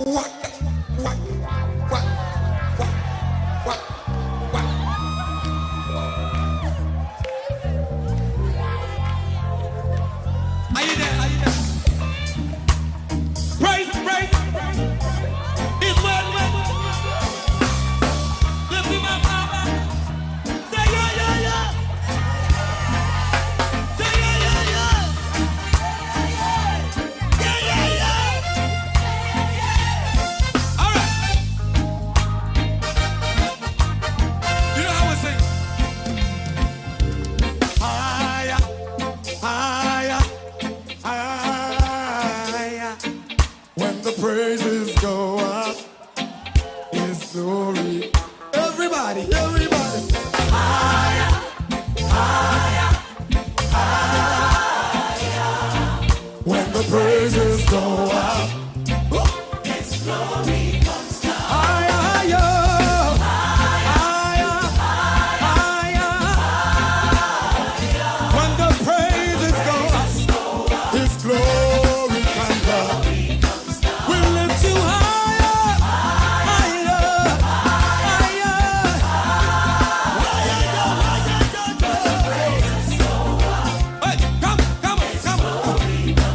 Are you there? Are you there? Praise, praise. His word. Lift him up. Say yeah, yeah, yeah. Say yeah, yeah, yeah. Yeah, yeah, yeah. All right. You know how I sing? Higher, higher, higher. When the praises go up, His glory. Everybody, everybody. Higher, higher, higher. When the praises go up, His glory comes down. Higher, higher, higher, higher. When the praises go up, His glory comes down. We lift you higher, higher, higher. Hey, come, come, come.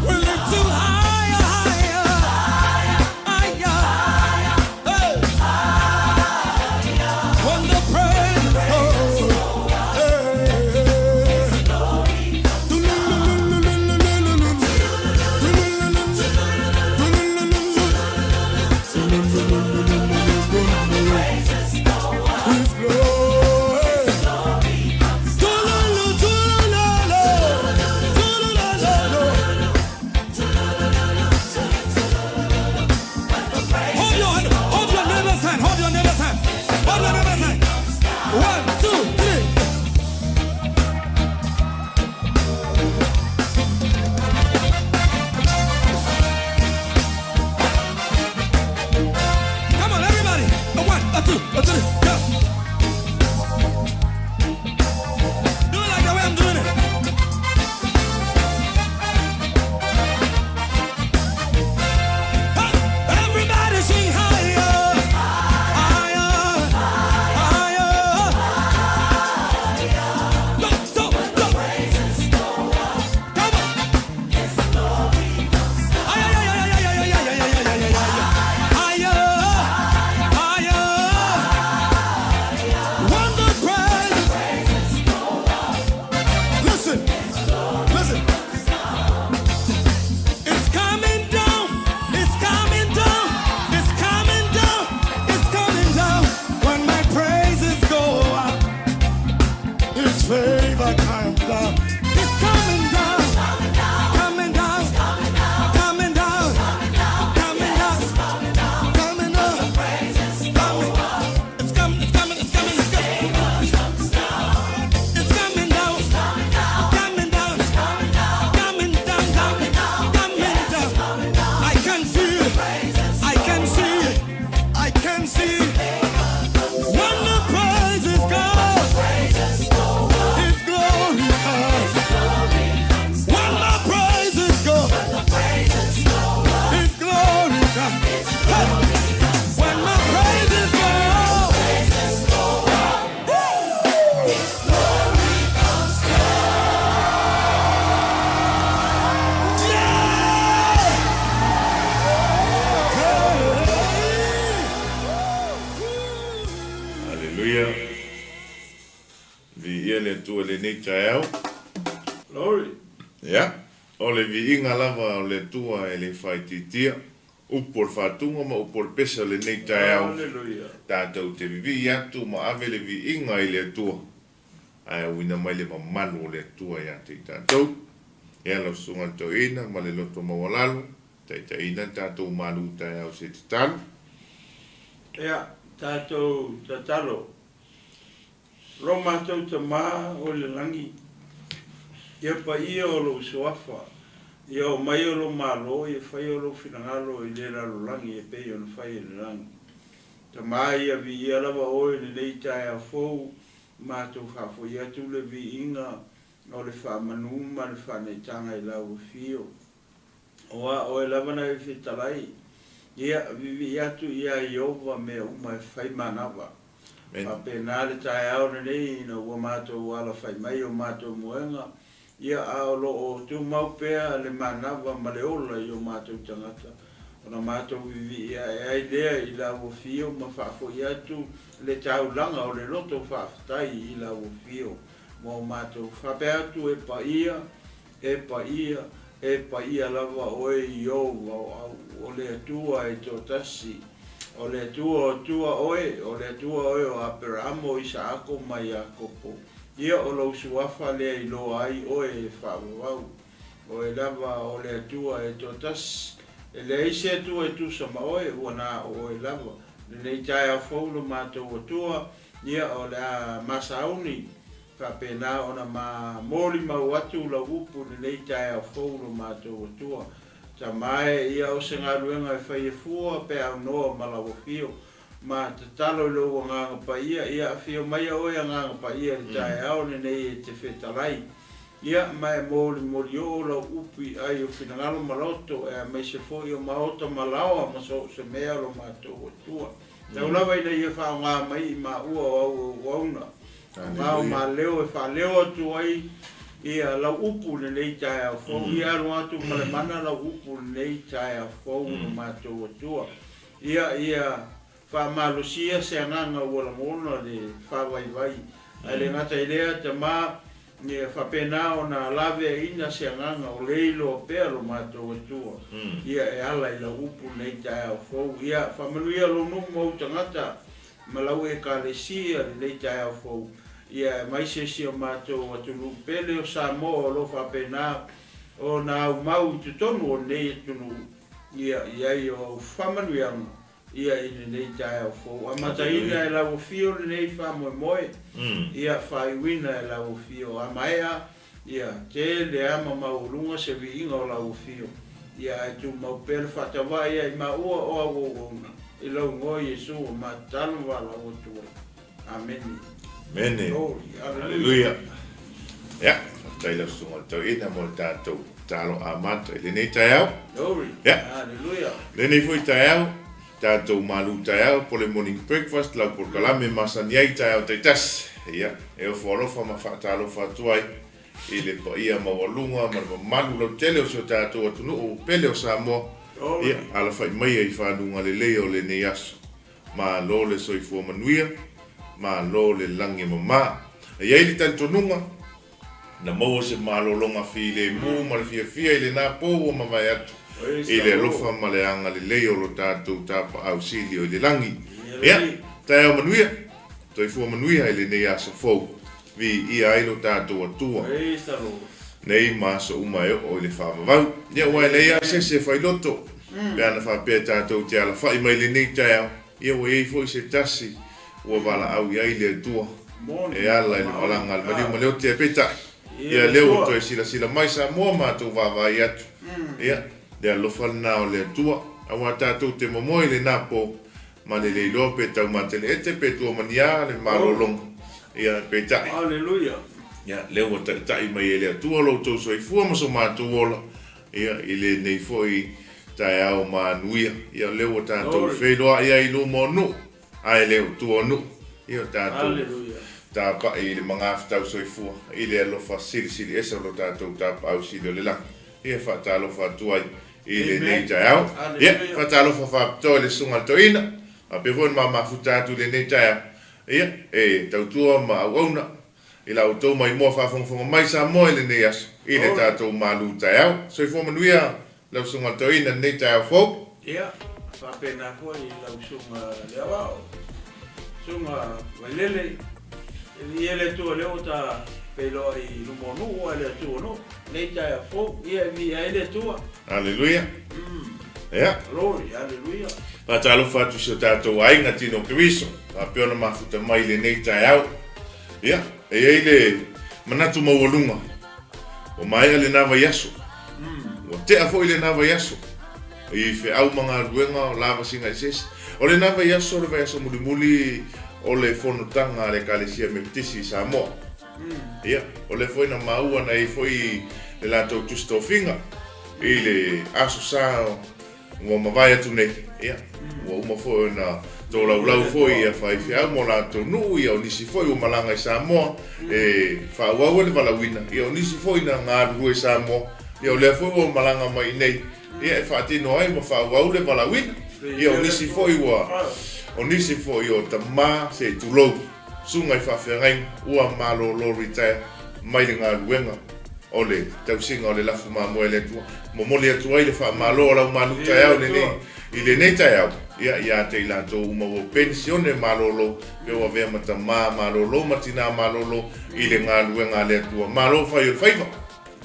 We lift you higher, higher, higher. Hey. When the praises go, Hey. His glory. Tululu, tululu, tululu. Hold your hand, hold your neighbor's hand, hold your neighbor's hand, hold your neighbor's hand. One, two, three. Come on, everybody. A one, a two, a three, go. Do it like the way I'm doing it. Hey, everybody sing higher, higher, higher. Go, go, go. Come on. Ay, ay, ay, ay, ay, ay, ay, ay, ay, ay, ay, ay, ay. Higher, higher. When the praises. Listen, listen. It's coming down. It's coming down. It's coming down. It's coming down. When my praises go up, His favor comes down. It's coming down. Coming down. Coming down. Coming down. Coming up, Coming. It's coming. It's coming. It's coming. It's coming. It's coming down. Coming down. Coming down. Coming coming down. I can feel. I can see. I can see When the praises go. His glory comes. When the praises go. His glory comes. Hey! When my praises go. Yeah! Aleluia. Viia le Atua i lenei taeao. Glory. Ia, o le viiga lava o le Atua e le faaitiitia. Upu o le faatuga ma upu o le pese o lenei taeao. Hallelujah. Tatou te vivii atu ma ave le viiga i le Atua. Ae auina mai le mamalu o le Atua ia te i tatou. Ia lau susuga i le toeaina ma le loto maualalo, taitaiina le tatou malu taeao se tatalo. Ia, tatou tatalo. Lo matou Tamā o i le lagi, ia paia o lou suafa, ia oo mai o lou malo, ia faia o lou finagalo i le lalolagi e pei ona fai i le lagi. Tamā ia viia lava oe i lenei taeao fou, matou faafoi atu le viiga o le faamanu ma le faanaitaga i lau afio. Aua o oe lava na e fetalai, Ia, viivii atu ia Ieova mea uma e fai manava. Faapena le taeao lenei ina ua matou alafai mai o matou moega, ia, a o lo o tumau pea le manava ma le ola i o matou tagata, ona matou viivii ae ai lea i lau afio ma faafoi atu le taulaga o le loto faafetai i lau afio mo matou. Faapea atu e paia E paia, e paia lava oe Ieova o au, o le Atua e toatasi, o le Atua o Atua oe, o le Atua oe o Aperahama, o Isaako ma Iakopo. Ia, o lou suafa lea iloa ai oe e faavavau. Oe lava o le Atua e toatasi. E leai se Atua e tusa ma oe, ua na o oe lava. Lenei taeao fou lo matou Atua, ia, o le a masauni Faapena ona ma molimau atu lau upu i lenei taeao fou lo matou Atua. Tama e, ia o se galuega e fai e fua pe aunoa ma lau afio. Ma tatalo i lou Agaga Paia, ia afio maia oe Agaga Paia i le taeao lenei e te fetalai. Ia, ma e molimolioo lau upu i ai o finagalo ma loto, e amaise foi o maota ma laoa ma so o se mea lo matou Atua. Tau lava ina ia faaaoga mai i maua o au auauna, o gao ma leo e faaleo atu ai ia lau upu i lenei taeao fou. Ia alu atu ma le mana lau upu i lenei taeao fou lo matou Atua. Ia, ia faamalosia se agaga ua lagona le faavaivai. Ae le gata i lea, Tama, Ia faapena ona laveaiina se agaga o le iloa pea lo matou Atua, ia e ala i lau upu nei taeao fou. Ia faamanuia lou nuu ma ou tagata ma lau Ekalesia lenei taeao fou. Ia aemaise si o matou atunuu pele o Samoa o lo o faapena ona aumau i totonu o lenei atunuu, ia i ai o au faamanuiaga ia i lenei taeao fou. Amataina e lau afio lenei faamoemoe, ia faaiuina e lau afio. A maea, ia tele a ma maualuga se viiga o lau afio, ia ae tumau pea le faatauva'a ia i maua o au auauna, i lou igoa Iesu ua matatalo ma valaau atu ai. Amene. Amene. Glory. Haleluia. Ia, faafetai lau Susuga i le Tauina mo le tatou tatalo amata i lenei taeao. Glory. Ia. Haleluia. Lenei foi taeao, tatou malu taeao po le morning breakfast lau polokalame masani ai taeao taitasi. Ia, e ofo alofa ma faatalofa atu ai i le paia maualuga ma le mamalu lautele o si o tatou atunuu pele o Samoa. Glory. Ia, alafai maia i fanuga lelei o lenei aso. Malo le soifua manuia, malo le lagi e mama. E i ai le talitonuga, na maua se malologa filemu ma le fiafia i lena po ua mavae atu i le alofa ma le agalelei o lo tatou Tapaau Sili o i le lagi. Ia, taeao manuia, soifua manuia i lenei aso fou. Viia ai lo tatou Atua nei ma aso uma e oo i le faavavau. Ia, aua e leai lava se isi e failoto, pe ana faapea tatou te alafai mai lenei taeao, ia ua i ai foi se tasi ua valaau i ai le Atua e ala i le malaga a le maliu ma le ote. Peitai, ia lea ua toe silasila mai Samoa matou vaavaai atu, ia, le alofa lena o le Atua, aua tatou te momoe i lena po Ma le le iloa pe taumateleete pe tuamaniā le malologa. Ia, peitai. Aleluia. Ia, lea ua taitai mai e le Atua lo outou soifua ma so matou ola, ia, i lenei foi taeao manuia. Ia, o lea ua tatou feiloai ai i luma o nuu, ae le o tua o nuu. Ia, o tatou Aleluia. tapa'i i le magafetau soifua, i le alofa silisili ese o lo tatou Tapaau Sili o le Lagi. Ia, faatalofa atu ai i lenei taeao. Ia, faatalofa faapitoa i le Susuga i le Toeaina, faapea foi ona ma mafuta atu i lenei taeao, ia, e tautua ma auauna i la outou maimoa faafogafoga mai Samoa i lenei aso, i le tatou malu taeao. Soifua manuia lau Susuga i le Toeaina i lenei taeao fou. Ia, faapena foi i lau Susuga le Aoao, Susuga Vailele, E viia le Atua lea ua ta feiloai i luma o nuu ae le Atua o nuu. Nei taeao fou, ia e viia ai le Atua. Aleluia. Ia. Glory, aleluia. Faatalofa atu i si o tatou aiga tino Keriso, faapea ona mafuta mai i lenei taeao. Ia, e i ai le manatu maualuga, ua maea lena vaiaso. Ua tea foi lena vaiaso i feau ma galuega o lavasiga eseese. O lena vaiaso o le vaiaso mulimuli o le fonotaga a le Ekalesia Metotisi i Samoa. Ia, o lea foi na maua na i ai foi le latou tusi tofiga i le Aso Sa Ua mavae atu nei, ia, ua uma foi ona tolaulau foi ia faifeau ma o latou nuu, ia o nisi foi ua malaga i Samoa e faaauau ai le valaauina, ia o nisi foi na galulue i Samoa, ia o lea foi ua malaga mai i inei, ia e faatino ai ma faaauau le valaauina. Ia o nisi foi ua, o nisi foi o tama se i tulou, susuga i faafeagaiga ua malolo retire mai le galuega o le tausiga o le lafu mamoe a le Atua. Momoli atu ai le faamalo a lau malu taeao lenei i lenei taeao ia ia te i latou uma ua penisione malolo pe ua avea ma tama malolo ma tina malolo i le galuega a le Atua. Malo fai o le faiva,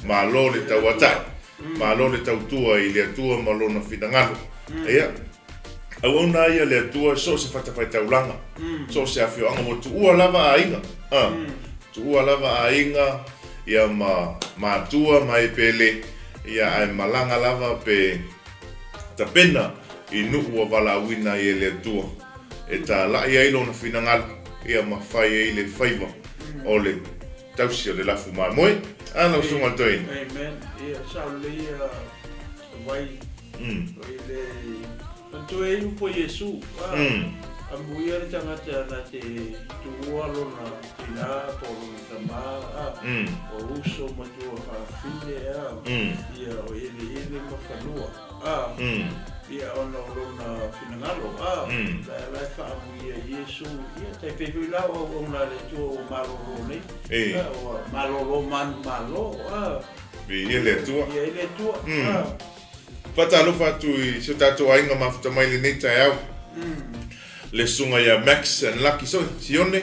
malo le tauatai, malo le tautua i le Atua ma Lona finagalo. Ia. Auauna ai a le Atua i so o se fatafaitaulaga, so o se afioaga, ua tuua lava aiga, a, tuua lava aiga, ia ma matua ma e pele, ia ae malaga lava pe tapena i nuu ua valaauina ai e le Atua e talai ai Lona finagalo, ia ma fai ai le faiva o le tausi o le lafu mamoe. A lau Susuga i le Toeaina. Amen. Ia, sao lelei ia vai i le manatua e ai upu a Iesu, a amuia le tagata na te tuua lona tina po o lona tama, a o uso ma tuafafine, a ia o eleele ma fanua, a ia ona o lona finagalo, a la la e faaamuia e Iesu, ia tai pei foi la o auauna a le Atua ua malolo nei, a ua malolo manumalo, a. Viia le Atua. Viia ai le Atua. Mm. Faatalofa atu i si o tatou aiga mafuta mai lenei taeao. Le susuga ia Max and Lucky so, Sione.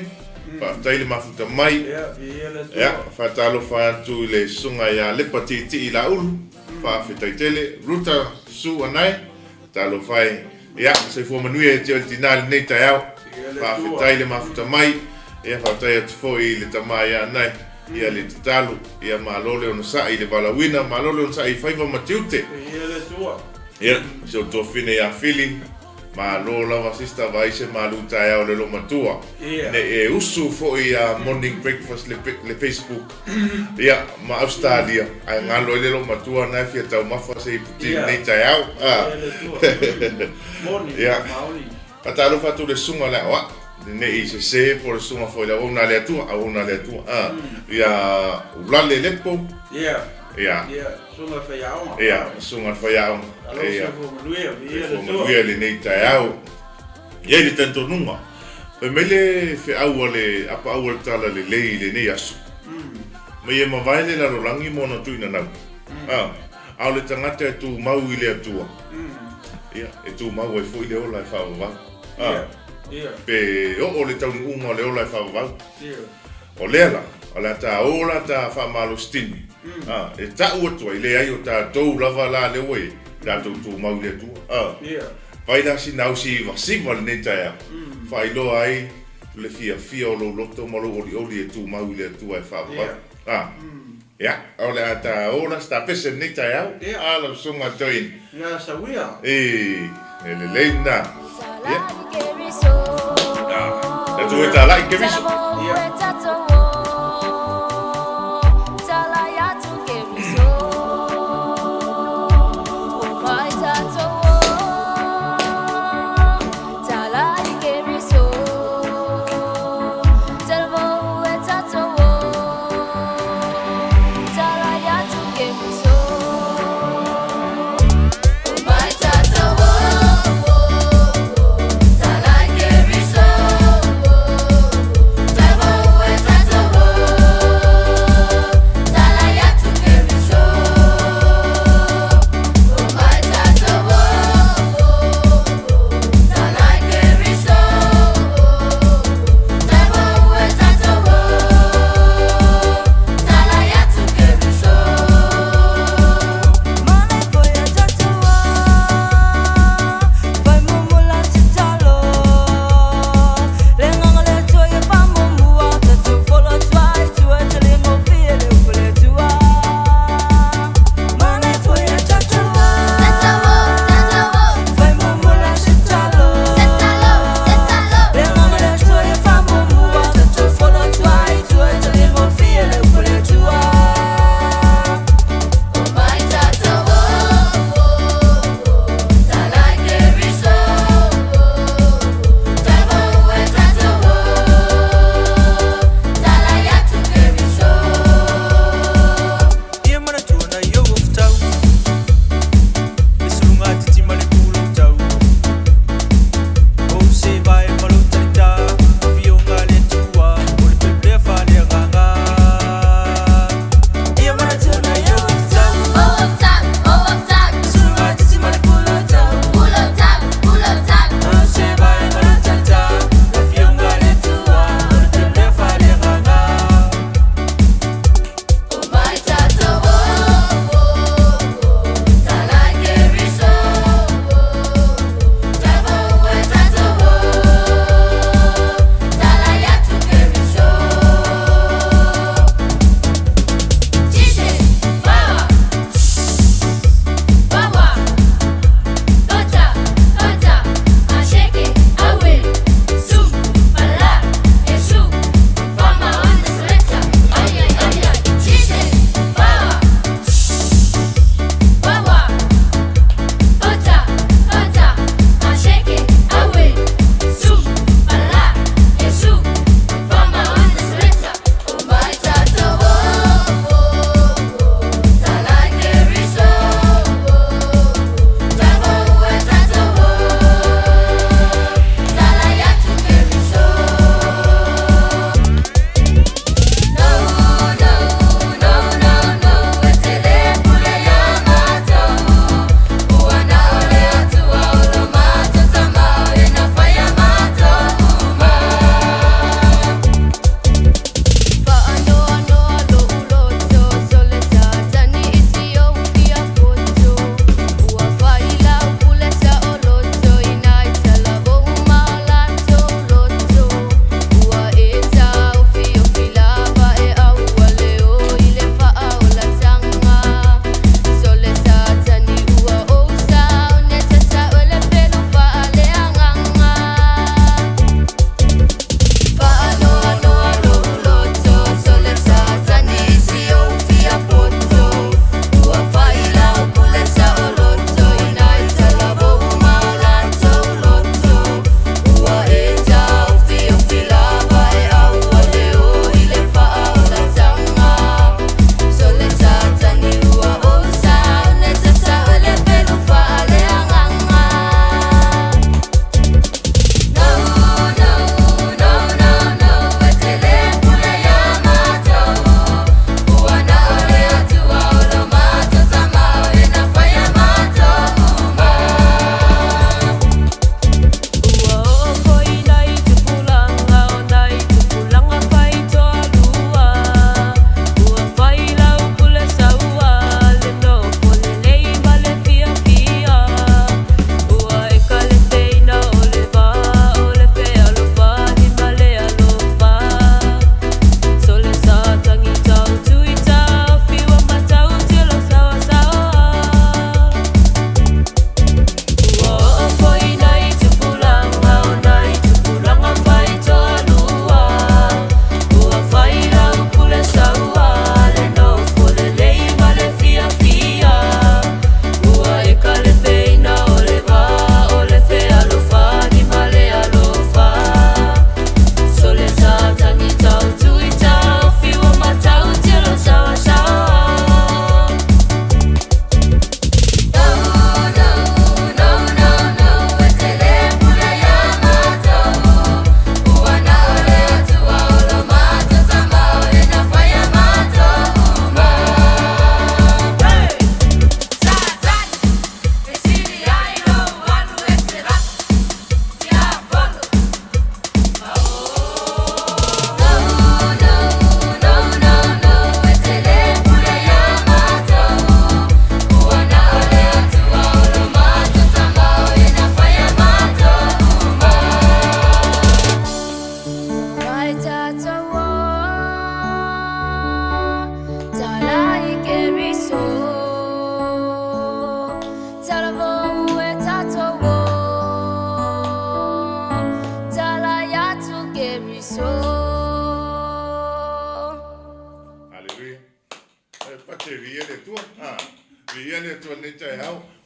Faafetai le mafuta mai. Ia, viia le Atua. Ia, faatalofa atu i le susuga ia Lepa Tiitii Laulu. Faafetai tele. Ruta Su Anae. Talofa e. Ia, soifua manuia ia te oe le tina i lenei taeao. Faafetai le mafuta mai. Ia, faafetai atu foi i le tama ia Anae, ia le tatalo. Ia, malo le onosai i le valaauina, malo le onosai i faiva ma tiute. Ia, si ou tuafine ia Fili, malo lava sister, vaai se malu taeao le loomatua. Ne i e usu foi ia morning breakfast le, le Facebook. Ia, ma Ausetalia, ae galo ai le loomatua na e fia taumafa se iputi i lenei taeao. Ia, faatalofa atu i le susuga o le aoao, ne i sese po o le susuga foi i le auauna a le Atua, auauna a le Atua, ia Ulale Lepo. Ia, Ia, susuga faiaoga. Ia, susuga le faiaoga. Alo, soifua manuia, viia le Atua. Manuia i lenei taeao. E i ai le talitonuga, fai mai le feau a le apaau o le Talalelei i lenei aso, mai e mavae le lalolagi ma ona tuuinanau, a, a o le tagata e tumau i le Atua, ia, e tumau ai foi le ola e faavavau, a, pe oo le taunuuga o le ola e faavavau. O lea la, o le a ta o la ta faamalositino, a, e tau atu ai, leai o tatou lava la lea ua i ai, tatou tumau i le Atua, a. Fai la sina ausivasiva lenei taeao, faailoa ai le fiafia o lou loto ma lou olioli e tumau i le Atua e faavavau. A, ia, o le a ta o la se tapese lenei taeao, a lau susuga a Toeaina. E, e lelei lena. Ia. A, tatou e talai Keriso.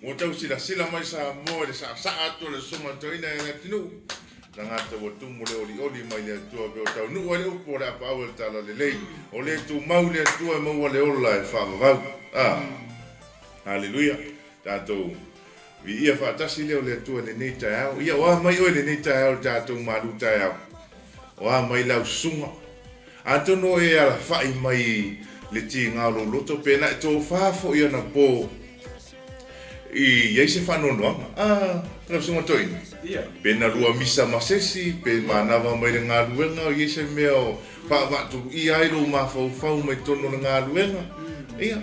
Ua tau silasila mai Samoa i le saasaa atu o le Susuga Toeaina ia Leatinuu, na gata ua tumu le olioli mai le Atua pe ua taunuu ai le upu o le apaau e le Talalelei, o le tumau i le Atua e maua le ola e faavavau. A! Haleluia! Tatou viia faatasi lea o le Atua i lenei taeao. Ia, o a mai oe i lenei taeao i le tatou malu taeao? O a mai lau susuga? Atonu o e alafai mai le tiga o lou loto pe na e tofa foi anapo i ai se faanoanoaga. A, lau Susuga Toeaina, pe na lua misa ma sesi, pe manava mai le galuega o i ai se mea o faavaatuluia ai lou mafaufau mai totonu o le galuega, ia,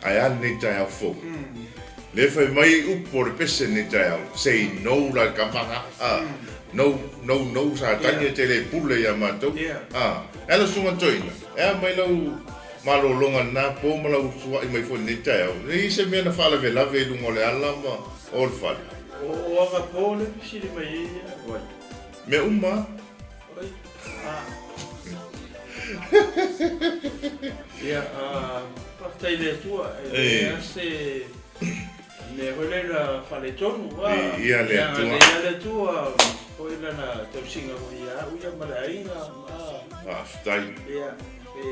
Ae a lenei taeao fou? Lea fai mai upu o le pese lenei taeao, say no like a maga, a, no, no, no, Satani e te le pule ia matou, a. E a lau susuga toeaina? E a mai lau malologa i lena po ma lau sua'i mai foi i lenei taeao? E i ai se mea na faalavelave i luga o le ala ma o le fale? O aga po lea fesili mai ai ia Vai. Mea uma a. Oi, a. Ia, faafetai i le Atua, e leai lava se mea foi lea na faaletonu, a. Viia le Atua. Ia agalelei le Atua foi Lana tausiga foi ia au ia ma le aiga, a. Faafetai. Ia, e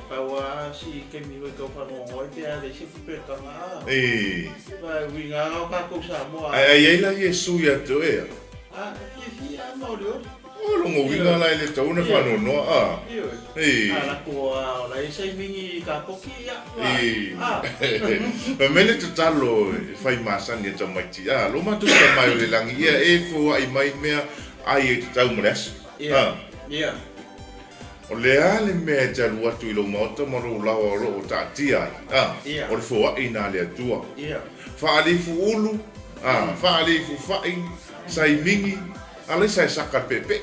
pau lava si taimi foi tau faanoanoa ai pe a leai se pepetaga, a. Aua e uiga lava o tatou Samoa. Ae i ai la Iesu ia te oe, a? A, e fiafia lava ma olioli. O lona uiga la e le tatau ona faanoanoa, a? Ioe. A lako a ola e saimini i ka koki, ia, a. Fai mai le tatalo e fai masani e tamaiti, a, lo matou tama e o le lagi, ia e foai mai mea ai e tatau ma le aso, a. Ia. O le a le mea e te alu atu i lou maota ma lou laoa o lo o taatia ai, a? O le foai na a le Atua. Faalifu ulu, a, faalifu fai, saimini, Alaisa e saka le peepee.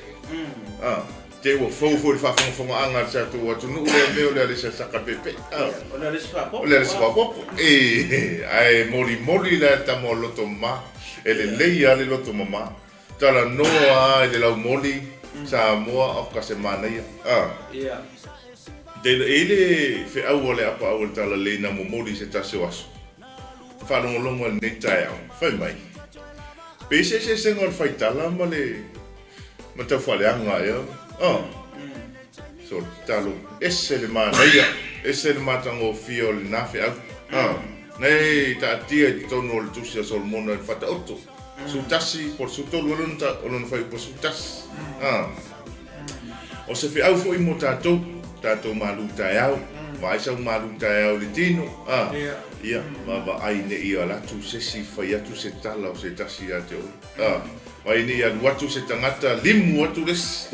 A, te ua fou foi le faafogafogaaga a le tatou atunuu lea mea o le alaisa e saka le peepee. A, O le alaisa faaopoopo. O le alaisa faaopoopo. E, ae molimoli la le tama o le loto mama. E lelei lava le loto mama. Talanoa lava i le laumoli Samoa oka se manaia. A. Te e i le feau a le apaau o le talalelei na momoli i se tasi o aso. Faalogologo i lenei taeao, fai mai. Pe i se eseesega o le faitala ma le mataufaaleaga ea? Oh. So, tatalo, ese le manaia, ese le matagofie o lena feau. Ah. Nei taatia i totonu o le tusi a Solomona i le Faataoto, 11 po o le 13 ea o lona fuaiupu 11. Ah. O se feau foi mo tatou, tatou malu taeao, vaai sau malu taeao i le tino, a, ia, vaavaai ne i ala atu se isi fai atu se tala o se tasi ia te oe, a, vaai ne i alu atu se tagata limu atu le isi,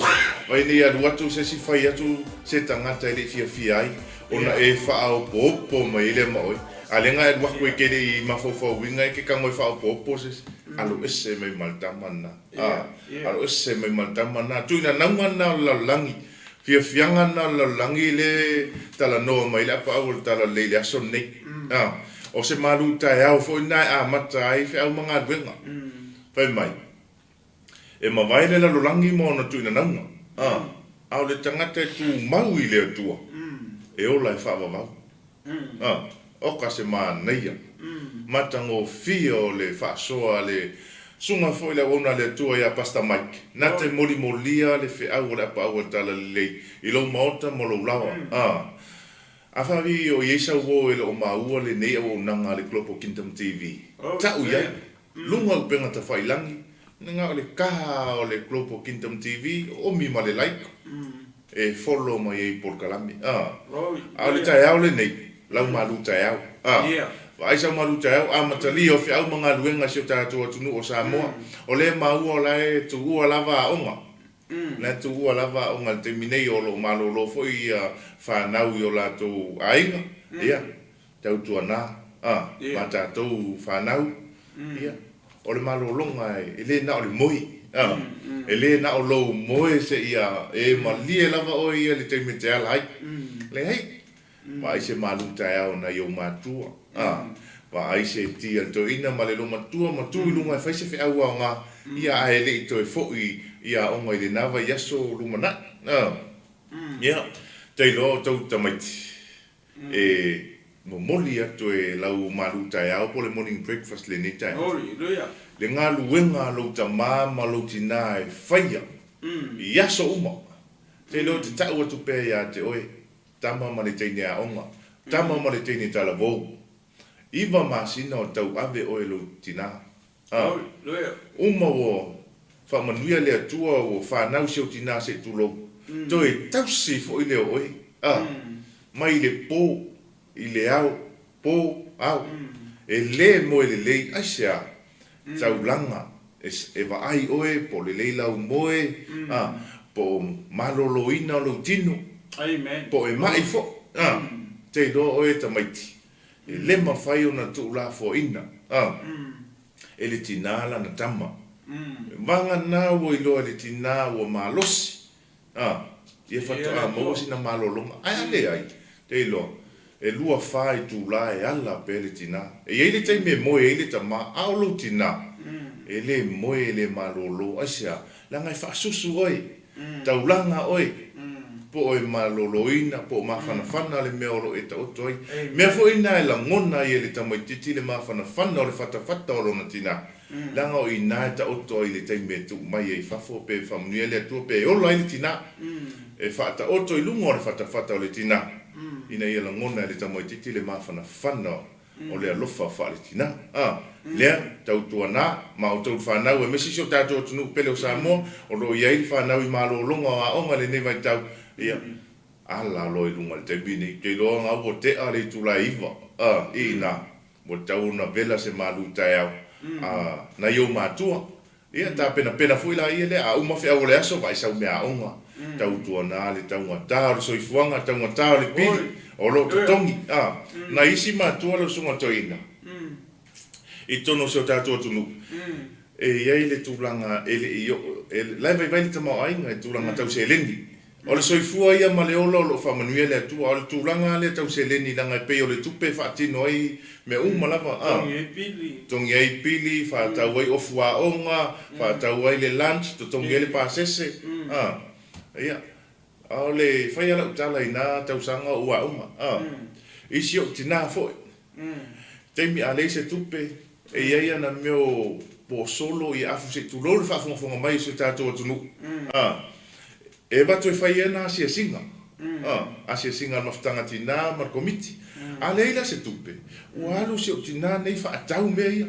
vaai ne i alu atu se isi fai atu se tagata e le i fiafia ai, ona e faaopoopo mai ai lea ma oe. A lea na e alu atu e te le i mafaufauina e te tago e faaopoopo se isi, alo ese mai ma le tama lena. A, alo ese mai ma le tama lena. Tuina nauga lena o le lalolagi, fiafiaga lena o le lalolagi le talanoa mai le apaau o le talalelei i le aso lenei. A, o se malu taeao foi lena e amata ai feau ma galuega. Fai mai, e mavae le lalolagi ma ona tuina nauga. A, a o le tagata e tumau i le Atua, e ola e faavavau. A, oka se manaia, matagofie o le faasoa a le Susuga foi le auauna a le Atua ia Pastor Mike, na te molimolia le feau o le apaau o le Talalelei i lou maota ma lou laoa. A, afai o i ai sau uo e le o maua lenei auaunaga a le Global Kingdom TV, tau i ai, luga upega tafailangi, na o le kaha o le Global Kingdom TV, omi ma le like. E follow mai ai i polokalame a. A o le taeao lenei, lau malu taeao a. Vaai sau malu taeao, amatalia o feau ma galuega a si o tatou atunuu o Samoa. O lea e maua o la e tuua lava aoga. O la e tuua lava aoga i le taimi nei, o lo o malolo foi ia fanau i o latou aiga. Ia, tautuana a, ma tatou fanau. Ia, o le malologa e le na o le moe, a, e le na o lou moe seia e malie lava oe ia i le taimi e te ala ai. Leai, vaai se malu taeao nai ou matua, a, vaai se ti a le toeaina ma le loomatua ma tu i luga e fai se feau aoga, ia ae le i toe foi i aoga i lena vaiaso lumanai, a. Ia, tailoa o tou tamaiti e. Momoli atu e lau malu taeao po o le morning breakfast lenei taeao. Le galuega a lou tama ma lou tina e faia i aso uma. Te iloa ou te tau atu pea ia te oe, tama ma le teine aoga, tama ma le teine talavou. Iva masina o tauave oe lou tina. A uma ua faamanuia le Atua ua fanau si ou tina se i tulou, toe tausi foi lea o oe, a, mai le po i le ao, po, ao, e le moe lelei, aisea? Taulaga e vaai oe po o lelei lau moe, a, po o maloloina lou tino, po o e ma'i foi, a, te iloa oe e tamaiti, E le mafai ona tuulafoaina e le tinā lana tama. Vagana ua iloa e le tinā ua malosi, ia faatoa maua sina malologa. Ae a leai, te iloa, e 24 itulā e ala pea le tinā. E i ai le taimi e moe ai le tama, a o lou tinā, e le moe e le malolo. Aisea? Leaga e faasusu oe, taulaga oe, po o e maloloina, po o mafanafana le mea o lo o e taoto ai. Mea foi na e lagona ai e le tamaitiiti le mafanafana o le fatafata o lona tina, leaga o i ina e taoto ai i le taimi e tuu mai ai i fafo, pe faamanuia le Atua pe ola ai le tina, e faataoto i luga o le fatafata o le tina, ina ia lagona e le tamaitiiti le mafanafana o le alofa faale-tina. A lea, tautuana ma outou le fanau aemaise si o tatou atunuu pele o Samoa, o lo o i ai le fanau i malologa o aoga i lenei vaitau, ia, ala loa i luga i le taimi nei. Ou te iloa na ua tea le itula e 9, a, i ina, ua tatau ona vela se malu taeao, a, nai ou matua, Ia, tapenapena foi laia lea, a uma feau o le aso, vaai sau meaaoga, tautuana le taugata o le soifuaga, taugata o le pili, o lo o totogi. A, nai isi matua lau susuga toeaina, i totonu o si o tatou atunuu, e i ai le tulaga e le i oo, la e vaivai le tamaoaiga i tulaga tau seleni. O le soifua ia ma le ola o lo o faamanuia le Atua, a o le tulaga lava lea tau seleni leaga e pei o le tupe e faatino ai mea uma lava, a. Totogi ai pili. Totogi ai pili, faatau ai ofu aoga, faatau ai le lunch, totogi ai le pasese, a. Ia, a o le fai lava lau tala i na tausaga o ou aoga, a. I si ou tina foi, taimi a leai se tupe, e i ai ana mea o posolo, ia afu se i tulou le faafogafoga mai o si o tatou atunuu, a. E avatu e fai ai ana asiasiga, asiasiga a le Mafutaga Tina ma le Komiti. A leai la se tupe, ua alu si ou tina nei faatau mea ia,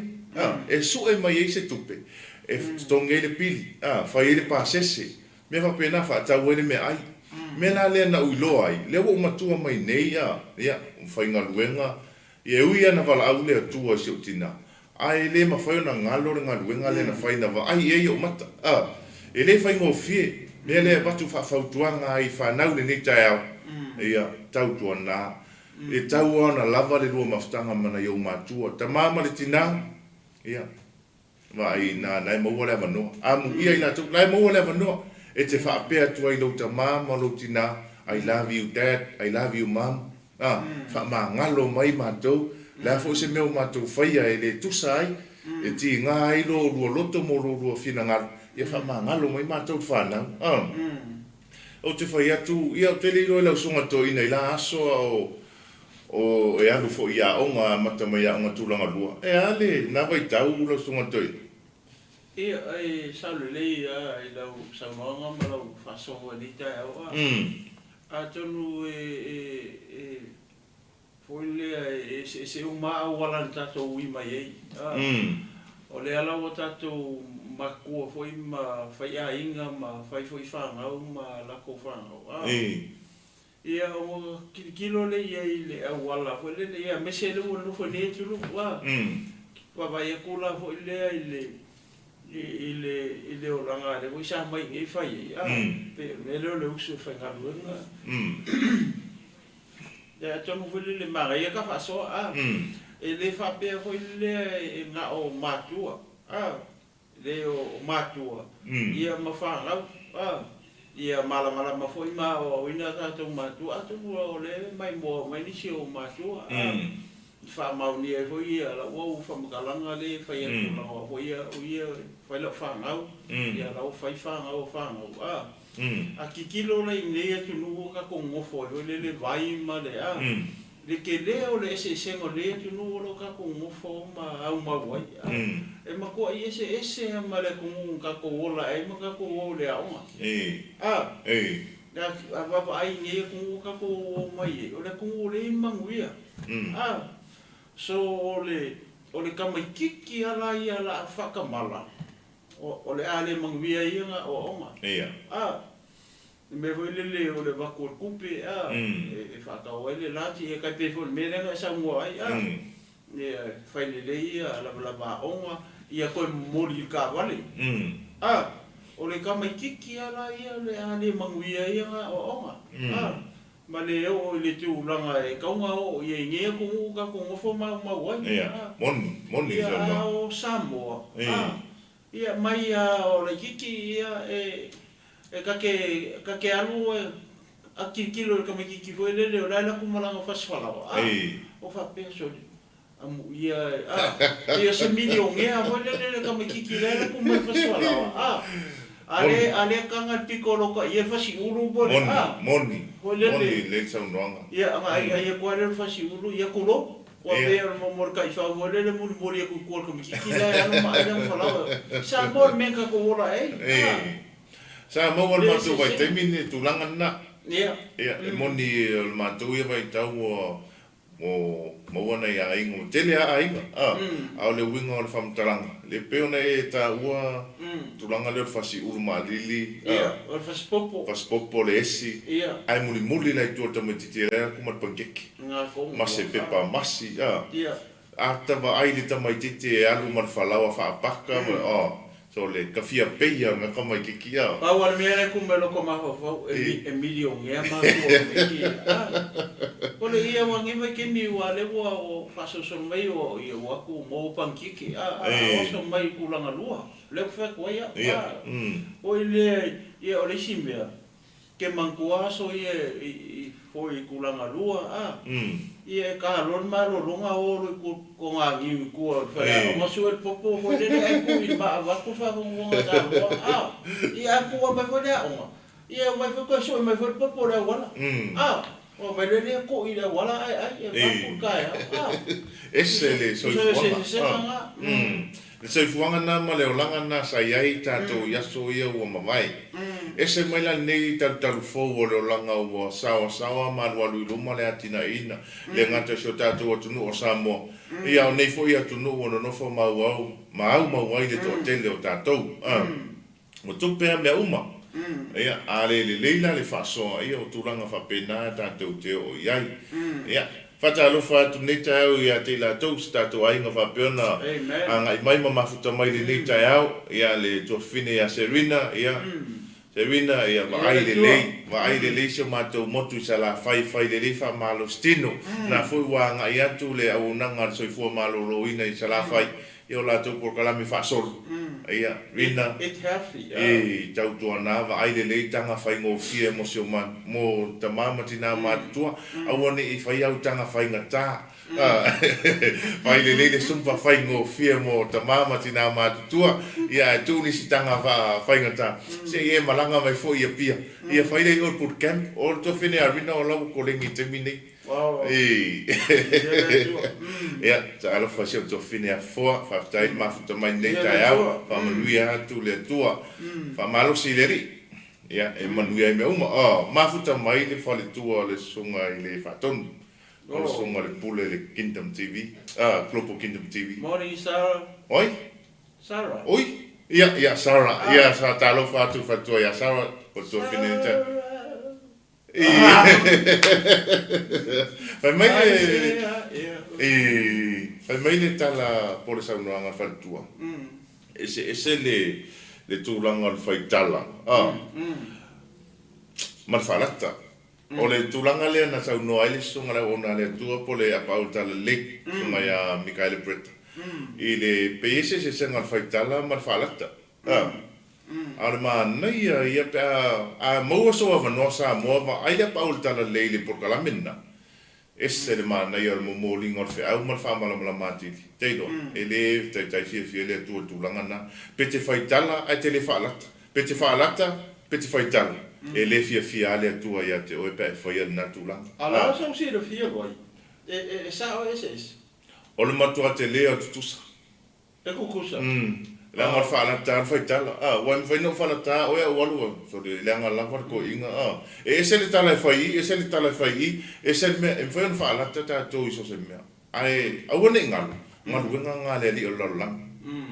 e sue mai ai se tupe e totogi ai le pili, fai ai le pasese, mea faapena, faatau ai le meaai. Mea la lea na ou iloa ai, lea ua ou matua mai nei, ia, faigaluega, Ia e ui lava na valaau le Atua i si ou tina, ae e le mafai ona galo le galuega lea na fai na vaai i ai ou mata. A, e le faigofie, mea lea e avatu faafautuaga ai i fanau lenei taeao, ia, tautuana, e tau lava ona lava le lua mafutaga ma nai ou matua, tama ma le tina, ia, Vaai ina la e maua le avanoa. Amuia i latou, la e maua le avanoa e te faapea atu ai i lou tama ma lou tina, I love you dad, I love you mum, a, faamagalo mai matou, le a foi se mea ua matou faia e le tusa ai, e tiga ai lo oulua loto ma lo oulua finagalo, ia faamagalo mai matou le fanau, a. Ou te fai atu, ia ou te le iloa i lau susuga toeaina i la aso a o O e alu foi i aoga amata mai aoga tulaga lua. E a le na vaitau lau susuga toeaina? Ia, e sao lelei a i lau saunoaga ma lau faasoa i lenei taeao a. Atonu e, e, e, foi lea e eseese uma a auala na tatou ui mai ai a. O lea la ua tatou makua foi ma faiaiga ma fai foi fanau ma lakou fanau a. Ia, ona tilotilo lea i ai i le auala foi lele, ia, aemaise lea ua nofo i nei atunuu, a vaavaai atu la foi lea i le, i le, i le olaga a lea foi sa mai i inei fai ai, a, pei o le mea lea o le uso e faigaluega. Ia, atonu foi lele e manaia ka faasoa, a, e le faapea foi lea e na o matua, a. le o matua, ia ma fanau, a, ia malamalama foi ma aoaoina a tatou matua, atonu o lea e maimoa mai nisi o matua, a, i faamaonia ai foi ia lau au faamatalaga lea e fai atu leaga o au foi ia o ia e fai lau fanau, ia la ua fai fanau a fanau, a, a tilotilo la i nei atunuu ua tatou nonofo ai foi lele vai ma le, a. Le tele o le eseesega o lenei atunuu o lo o tatou nofo ma aumau ai, a e matuai eseese lava ma le atunuu na tatou ola ae ai ma tatou o i le aoga. A a vaavaai i nei atunuu ua tatou omai ai, o le atunuu o lea e i ai manuia. A so o le o le tamaitiiti lava la ia o le a faatamala, o le a le manuia ai ana aoaoga. A. Le mea foi lele o le avatu o le tupe a, e faatau ai le lati, ia tai pei foi o le mea lea na e saunoa ai a, ia fai lelei ia lavalava aoga, ia toe momoli i le taavale. A, o le tamaitiiti lava la ia o le a le manuia ai ana aoaoga, a, ma le oo i le tulaga e tatau ona oo i ai i nei atunuu tatou nofo maumau ai, a. Ia, a o Samoa, a, Ia, mai a o laitiiti, ia, e, e ta te, ta te alu e, a tilotilo i le tamaitiiti foi lele o la e alu atu ma lana fasi falaoa, a, o faapea, sole, amuia e, a, pei o se milionea foi lele le tamaitiiti la e alu atu ma le fasi falaoa, a, a le, a le taga i le pito o lota ia le fasi ulu po o le, a, foi lele, ia, ona aiai atu lava lea o le fasi ulu, ia tulou. Ua pei o le momo o le taifau foi lele e mulimuli atu i tua o le tamaitiiti la e alu ma ai lana falaoa. Samoa le mea na tatou ola ai. Ē. Sa maua le matou vaitaimi le tulaga lena. Ia. Ia, e moni o le matou ia vaitau ua maua nai aiga, ua tele lava aiga, a, a o le uiga o le faamatalaga, le pei ona e taua tulaga lea o le fasi ulu maalili, a. Ia, o le fasi popo. Fasi popo, le esi, ae mulimuli la i tua o le tamaitiiti e alu atu ma le panikeke. ma se pepa masi, a. A ta vaai i le tamaitiiti e alu ma le falaoa faapaka ma, a, so le kafia peia o lena tamaitiiti, a. Pau a le mea lea kumea loko mafaufau e milionea matua o tamaiti ia, a. O le ia ua nei vaitaimi ua lea ua faasolosolo mai ua ia ua atu maua panikeke, a, a oso mai i tulaga lua, lea ou te fai atu ai au, a. Foi lea, ia o le isi mea, Ke manatua aso ia i foi i tulaga lua a ia e ka loa le malologa o lo i toganiu i tua o le faleaoga sue le popo foi lele ae tuu i maa vaeatu le faafogafoga a Samoa a ia a tua mai foi le aoga ia e omai foi toe sue mai foi le popo i le auala a ona omai loa lea toi i le auala ae ai e vaeatu le taeao a Ese le soifuaga Le soifuaga lena ma le olaga lena sa i ai tatou i aso ia ua mavae. Ese mai la lenei talutalu fou o le olaga ua saoasaoa ma alualu i luma le atinaeina le gata i si o tatou atunuu o Samoa, ia a o nei foi atunuu ua nonofo ma aumau ai le toatele o tatou. Ua tupe lava mea uma. Ia, a le lelei la le faasoa, ia o tulaga faapena tatou te oo i ai. Ia, faatalofa atu lenei taeao ia te i latou, si tatou aiga faapea ona agai mai ma mafuta mai i lenei taeao, ia le tuafafine ia Serina, ia, Serina, ia vaai lelei, vaai lelei si o matou motu i Salafai, fai lelei faamalositino. Na foi ua agai atu le auaunaga a le Soifua Maloloina i Salafai, Ia o latou polokalame faasolo. Ia, Rina, e tautuana vaai lelei taga faigofie mo si o ma, mo tama ma tina matutua, aua ne i fai au taga faigata. Fai lelei le sumpa faigofie mo tama ma tina matutua, ia ae tuu nisi taga faigata, se i e malaga mai foi i Apia. Ia fai lea i o le boot camp, o le tuafine a Rina o la ua koleni i le taimi nei. Ia, talofa i si ou tuafafine Afoa, faafetai le mafuta mai lenei taeao, faamanuia atu le Atua, faamalosi i le Alii, ia, e manuia ai mea uma. Oh, mafuta mai le faletua o le Susuga i le Faatonu, o le Susuga i le Pule i le Kingdom TV, ah, Global Kingdom TV. Morning Sarah. Oi? Sarah. Oi? Ia, ia, Sarah, ia, sa talofa atu le faletua ia Sarah, o le tuafafine. Sarah. Fai mai le Fai mai le tala po o le saunoaga a le faletua, e eseese le le tulaga o le faitala ma le faalata. O le tulaga lea na saunoa ai le Susuga i le Auauna a le Atua po o le Apaau o le Talalelei, Susuga ia Mikaele Bretta, i le pei e eseesega o le faitala ma le faalata. A o le manaia ia pe a a maua sou avanoa Samoa vaai le apaau o le talalelei i le polokalame lena. Ese le manaia o le momoliga o le feau ma le faamalamalama atili. Te iloa, e le taitai fiafia le Atua i le tulaga lena. Pe te faitala ae te le faalata. Pe te faalata, pe te faitala. E le fiafia lava le Atua ia te oe pe a e faia lena tulaga. A o le a sau silafia vai? E sao e eseese. O le matua tele o le tutusa. E tutusa. Leaga o le faalata lava le faitala. A, ua e mafai ona ou faalata oe ae ou alu au. Sole, leaga lava le toeaiga, a. E ese le tala e fai i i, ese le tala e fai i i, ese le mea, e mafai ona faalata tatou i so o se mea. Ae aua ne i galo, galuega lena a le alii o le lalolagi.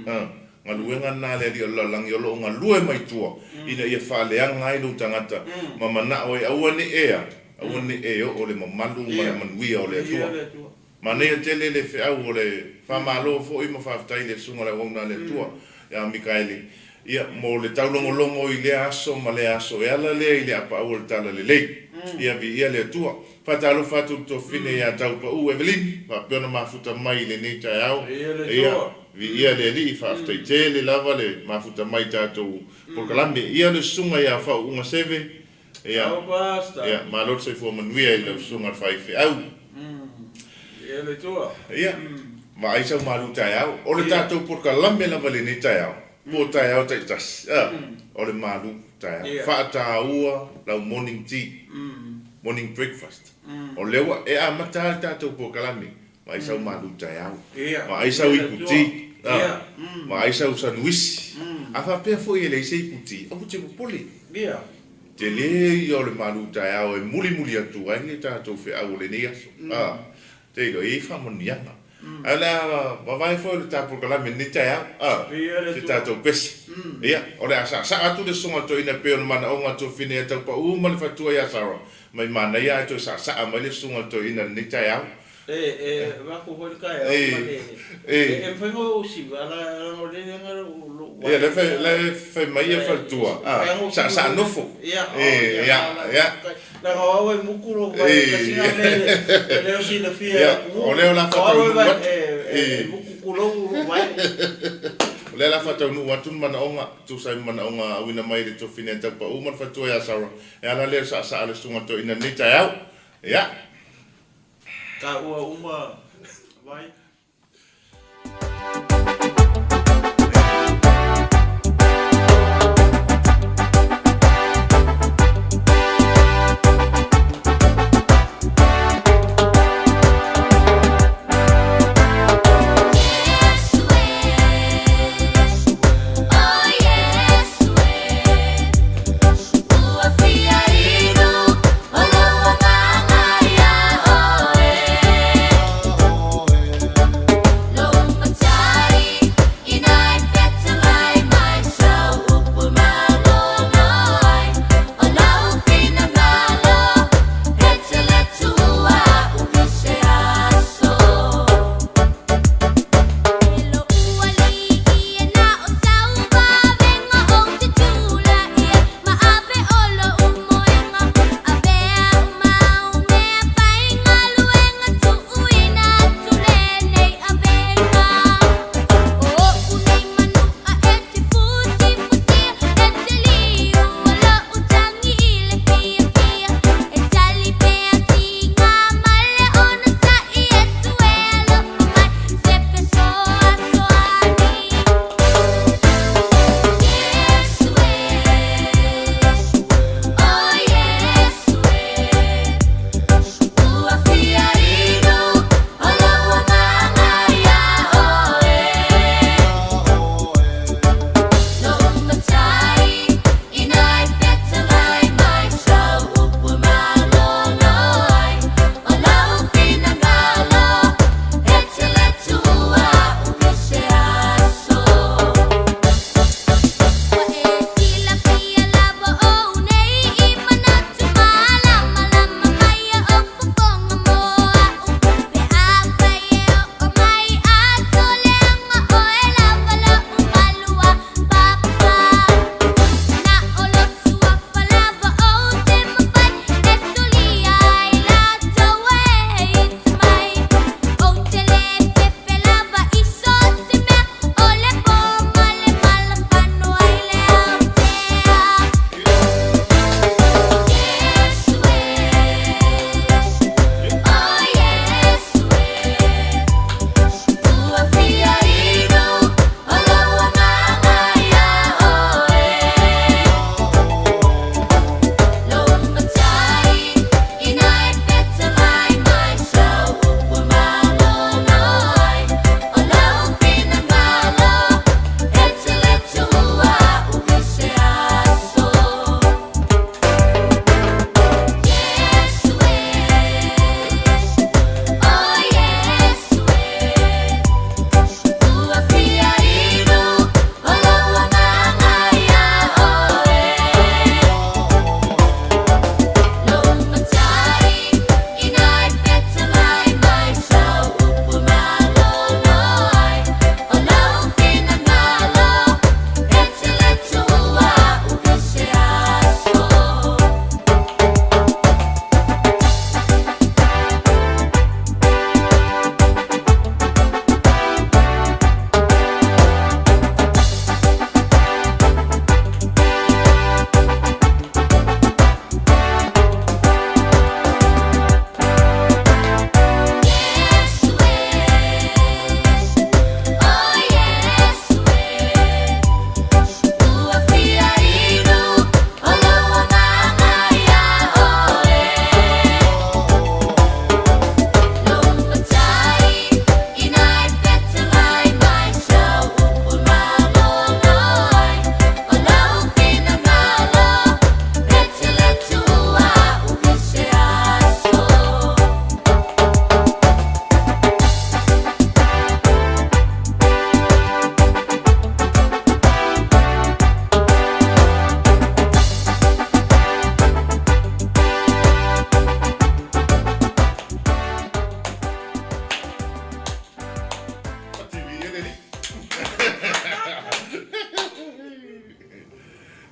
A, galuega lena a le alii o le lalolagi o lo o galue mai tua ina ia faaleaga ai lou tagata ma manao ai aua ne i e a, aua ne i e oo le mamalu ma le manuia o le Atua. Manaia tele le feau o le faamalo foi ma faafetai i le Susuga i le Auauna a le Atua ia Mikaele ia mo le taulogologo i lea aso ma lea aso e ala lea i le apaau o le Talalelei. Ia viia le Atua. Faatalofa atu i le tuafafine ia Taupau Evelyn faapea ona mafuta mai i lenei taeao. Ia viia le Alii faafetai tele lava le mafuta mai i tatou polokalame. Ia le Susuga ia Faauuga Seve Ia, ia, malo le soifua manuia i lau susuga le faifeau. Ia, vaai sau malu taeao. O le tatou polokalame lava i lenei taeao, po o taeao taitasi, a, o le malu taeao. Faataua lau morning tea, morning breakfast. O lea ua e amata lava le tatou polokalame, vaai sau malu taeao, vaai sau iputi, a, vaai sau sanuisi. A faapea foi e leai se iputi, aua te popole. Tele ia o le malu taeao e mulimuli atu ai le tatou feau o lenei aso. A, te iloa, e i ai faamanuiaga. Ae o le a vavae foi o le ta polokalame i lenei taeao, a, se tatou pese. Ia, o le a saasaa atu le Susuga i le Toeaina e pei o le manaoga a Tuafafine ia Taupau ma le faletua ia Sarah, mai manaia ae toe saasaa mai le Susuga i le Toeaina i lenei taeao. E, e avatu foi le taeao ma le, e mafai ona ou siva, leaga o lea na lou vaai. Ia, la e fai mai ia faletua, saasaa nofo. Ia, ia, leaga o au e mutu lou vae, e tasi lena mea e le o silafia e le atunuu. O lea o le a faataunuu atu. E mutu tulou lou vae. O lea o le a faataunuu atu le manaoga, tusa ai ma manaoga auina mai e le tuafafine a Taupau ma le faletua ia Sarah, e ala lea o le saasaa a le Susuga Toeaina i lenei taeao. Ia. Taua uma vai.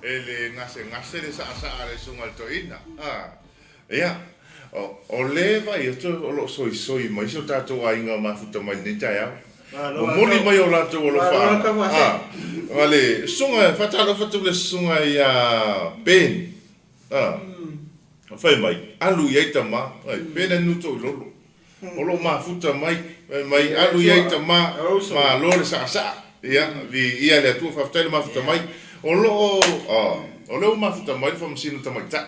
E le gasegase le saasaa a le Susuga i le Toeaina. A, ia, o, o le vaai atu o lo o soisoi mai si o tatou aiga mafuta mai i lenei taeao. Momoli mai o latou alofaaga. A, ma le susuga, e faatalofa atu i le Susuga ia Ben. A, fai mai, alu i ai tama, ai, Ben anu toilolo. O lo o mafuta mai, fai mai, alu i ai tama, malo le saasaa. Ia, viia le Atua, faafetai le mafuta mai. O lo o, a, o lea ua mafuta mai le Faamasino Tamaitai.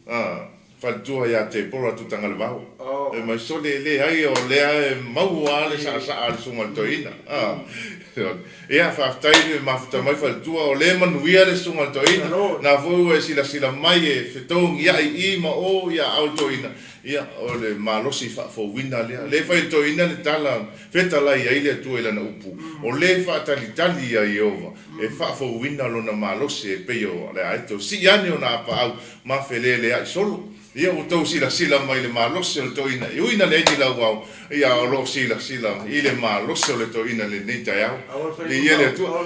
A, faletua ia Tepora Tutagalevao. Fai mai, sole, e leai, o lea e maua lava le saasaa a le Susuga i le Toeaina. A, ia, faafetai le mafuta mai faletua, o lea e manuia le Susuga i le Toeaina. Na foi ua e silasila mai e fetogiai i ma o ia aao le Toeaina. Ia, o le malosi faafouina lea. Lea e fai e le toeaina le tala, fetalai ai le Atua i lana upu, o le faatalitali ia Ieova, e faafouina lona malosi e pei o le aeto. Sii ane ona apaau ma feleleai solo. Ia, ua outou silasila mai i le malosi o le toeaina, e ui ina leai ni lauao, ia, o lo o silasila i le malosi o le toeaina i lenei taeao. Viia le Atua.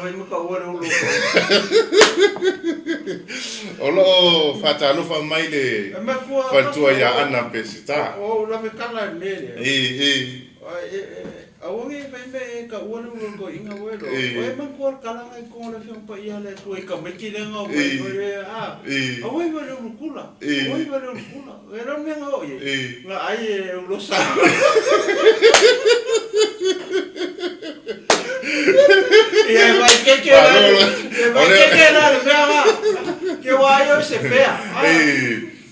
O lo o faatalofa mai le faletua ia Ana Peseta. I.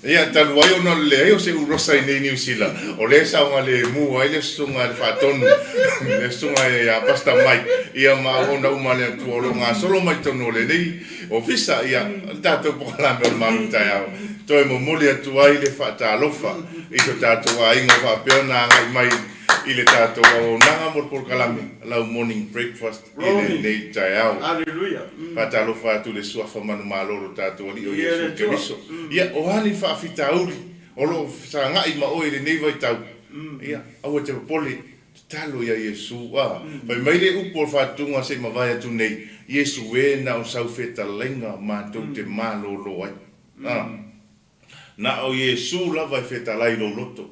Ia, talu ai ona o le leai o se urosa i nei Niu Sila, o lea e saogalemu ai le susuga i le Faatonu, le susuga ia Pastor Mike, ia ma auauna uma a le Atua o lo o gasolo mai totonu o lenei Ofisa, ia, le tatou polokalame o le malu taeao, toe momoli atu ai le faatalofa i so tatou aiga o faapea ona agai mai i le tatou auaunaga mo le polokalame lau morning breakfast i lenei taeao. Faatalofa atu i le Suafa manumalo o lo tatou Alii o Iesu Keriso. Ia, o a ni faafitauli o lo o fesagai ma oe i lenei vaitau, ia, aua e te popole, Tatalo ia Iesu, a. Fai mai le upu o le faatutuga se i mavae atu nei, Iesu e, na o sau fetalaiga matou te malolo ai. A. Na o Iesu lava e fetalai i lou loto,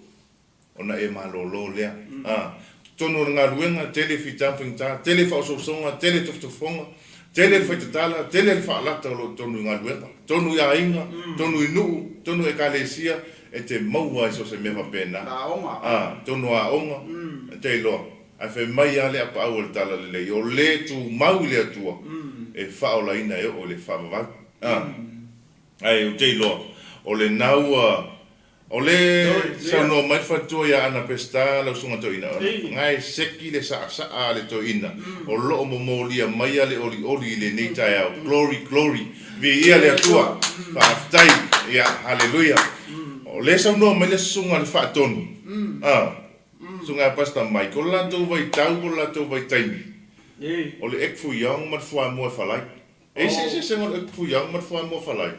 ona e malolo lea. A. Totonu o le galuega, tele fita ma faigata, tele faaosoosoga, tele tofotofoga, tele le faitatala, tele le faalata o lo o totonu i galuega, totonu i aiga, totonu i nuu, totonu i ekalesia, e te maua ai so o se mea faapena. A, totonu o aoga, e te iloa, ae fai mai lava le apaau o le Talalelei, o le tumau i le Atua, e faaolaina e oo i le faavavau. A, ae ou te iloa, o lena ua O le saunoa mai le faletua ia Ana Peseta lau susuga toeaina, na e seki le saasaa a le toeaina o lo o momolia maia le olioli i lenei taeao. Glory, glory. Viia le Atua. Faafetai. Ia, haleluia. O le saunoa mai le susuga i le faatonu, a, susuga ia Pastor Mike, o le latou vaitau po o le latou vaitaimi, o le ek fui yong ma le fuamoa e falai. E i se eseesega o le ek fui yong ma le fuamoa falai?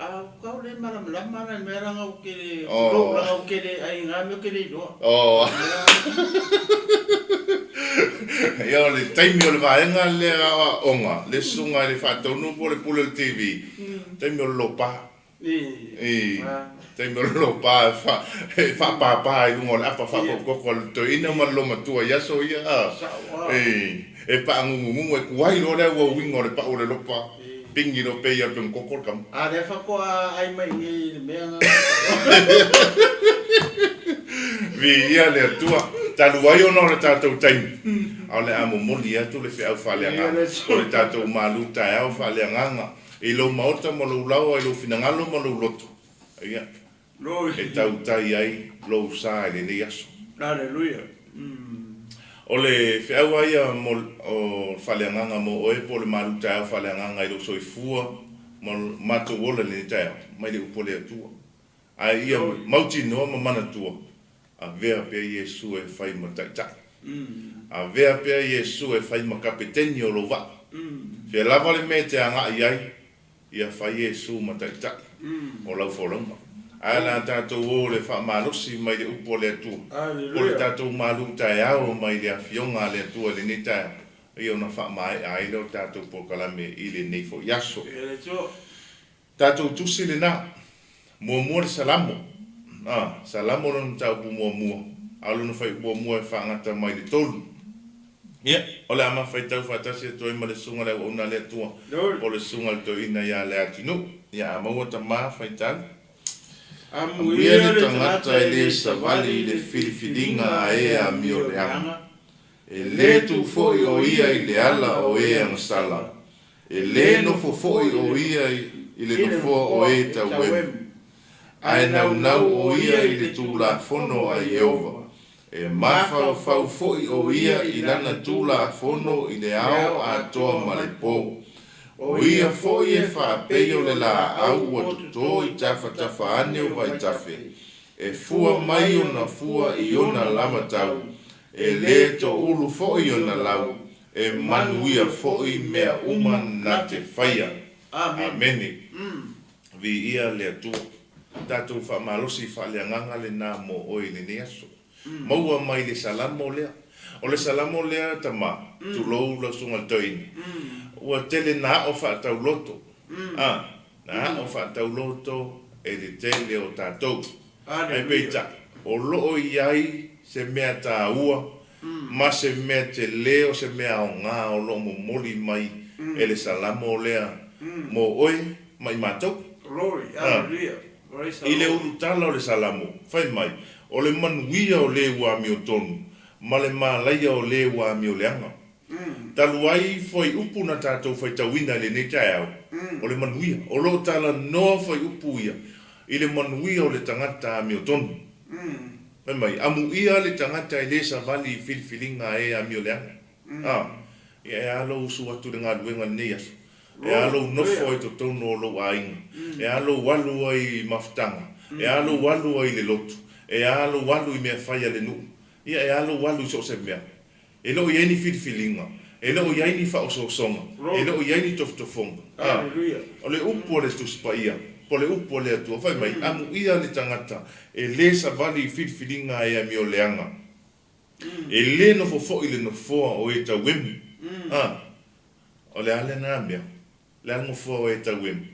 A kau le malamalama la mea langa o ke le oh. langa o ke le ai nga mea ke le iloa. Oh. Ia o le taimi o le vaega lea aoaoga, le susuga i le faatonu po o le pule o le TV, taimi o le lopa. I. Taimi o le lopa e faapapa i luga o le apa faakokoko a le toeaina ma le lomatua i aso ia. I. E paagungugungu e kuai loa le auauiga o le pau o le lopa. Pingi loa pei a le pegukoko le tama. A lea faatoa ai mai nei i le mea na. Viia le Atua. Talu ai ona o le tatou taimi, a o le a momoli atu le feau faaleagaga, o le tatou malu taeao faaleagaga i lou maota ma lou laoa, i lou finagalo ma lou loto, ia, e tautai ai lou sa i lenei aso. Aleluia. O le feau lava ia mo o le faaleagaga mo oe po o le malu taeao faaleagaga i lou soifua ma lo matou ola i lenei taeao, mai le upu a le Atua. Ae ia mautinoa ma manatua, avea pea Iesu e fai ma taitai. Avea pea Iesu e fai ma kapeteni o lou vaa. Fea lava le mea e te agai i ai, Ia fai Iesu ma Taitai o lau folauga. Ae o le a tatou o le faamalosi mai le upu a le Atua, o le tatou malu taeao mai le Afioga a le Atua i lenei taeao. ia ona faamaea ai lea o le tatou polokalame i lenei foi aso. Tatou tusi lena. Muamua le Salamo. A, Salamo lona mataupu muamua, a o lona fuaiupu muamua e faagata mai le tolu. Ia, o le a mafaitau faatasi atu ai ma le Susuga i le Auauna a le Atua, po o le Susuga i le Toeaina ia Leatinuu. Ia, a maua tama, faitau. Amuia le tagata e le savali i le filifiliga a e amioleaga. E le tu foi o ia i le ala o e agasala. E le nofo foi o ia i le nofoa o e tauemu. Ae naunau o ia i le Tulafono a Ieova. E mafaufau foi o ia i lana Tulafono i le ao atoa ma le po. O ia foi e faapei o le laau ua toto i tafatafa ane o vaitafe, e fua mai ona fua i ona lava tau, e le toulu foi ona lau, E manuia foi mea uma na te faia. Amene. Viia le Atua. Tatou faamalosi faaleagaga lena mo oe i lenei aso. Maua mai le Salamo lea. O le Salamo lea, tama, tulou lau Susuga i le Toeaina, ua tele na ao faatauloto. A, na ao faatauloto e le tele o tatou. Ae peitai, o lo o i ai se mea taua ma se mea tele o se mea aoga o lo o momoli mai e le Salamo lea mo oe ma i matou. A, i le ulutala o le Salamo, fai mai, O le manuia o le ua amiotonu, ma le malaia o le ua amioleaga. Talu ai fuaiupu na tatou faitauina i lenei taeao, o le manuia. O lo o talanoa fuaiupu ia i le manuia o le tagata amiotonu. Fai mai, amuia le tagata e le savali i filifiliga e amioleaga. A, ia e a lou usu atu i le galuega i lenei aso? E a lou nofo ai totonu o lou aiga? E a lou alu ai i mafutaga? E a lou alu ai i le lotu? E a lou alu i mea fai a le nuu? Ia e a lou alu i so o se mea? E le o i ai ni filifiliga, e le o i ai ni faaosoosoga, e le o i ai ni tofotofoga. A, o le upu a le Tusi Paia, po o le upu a le Atua, fai mai, Amuia le tagata e le savali i filifiliga e amioleaga, e le nofo foi i le nofoa o e tauemu. A, o le a lena mea? Le a le nofoa o e tauemu?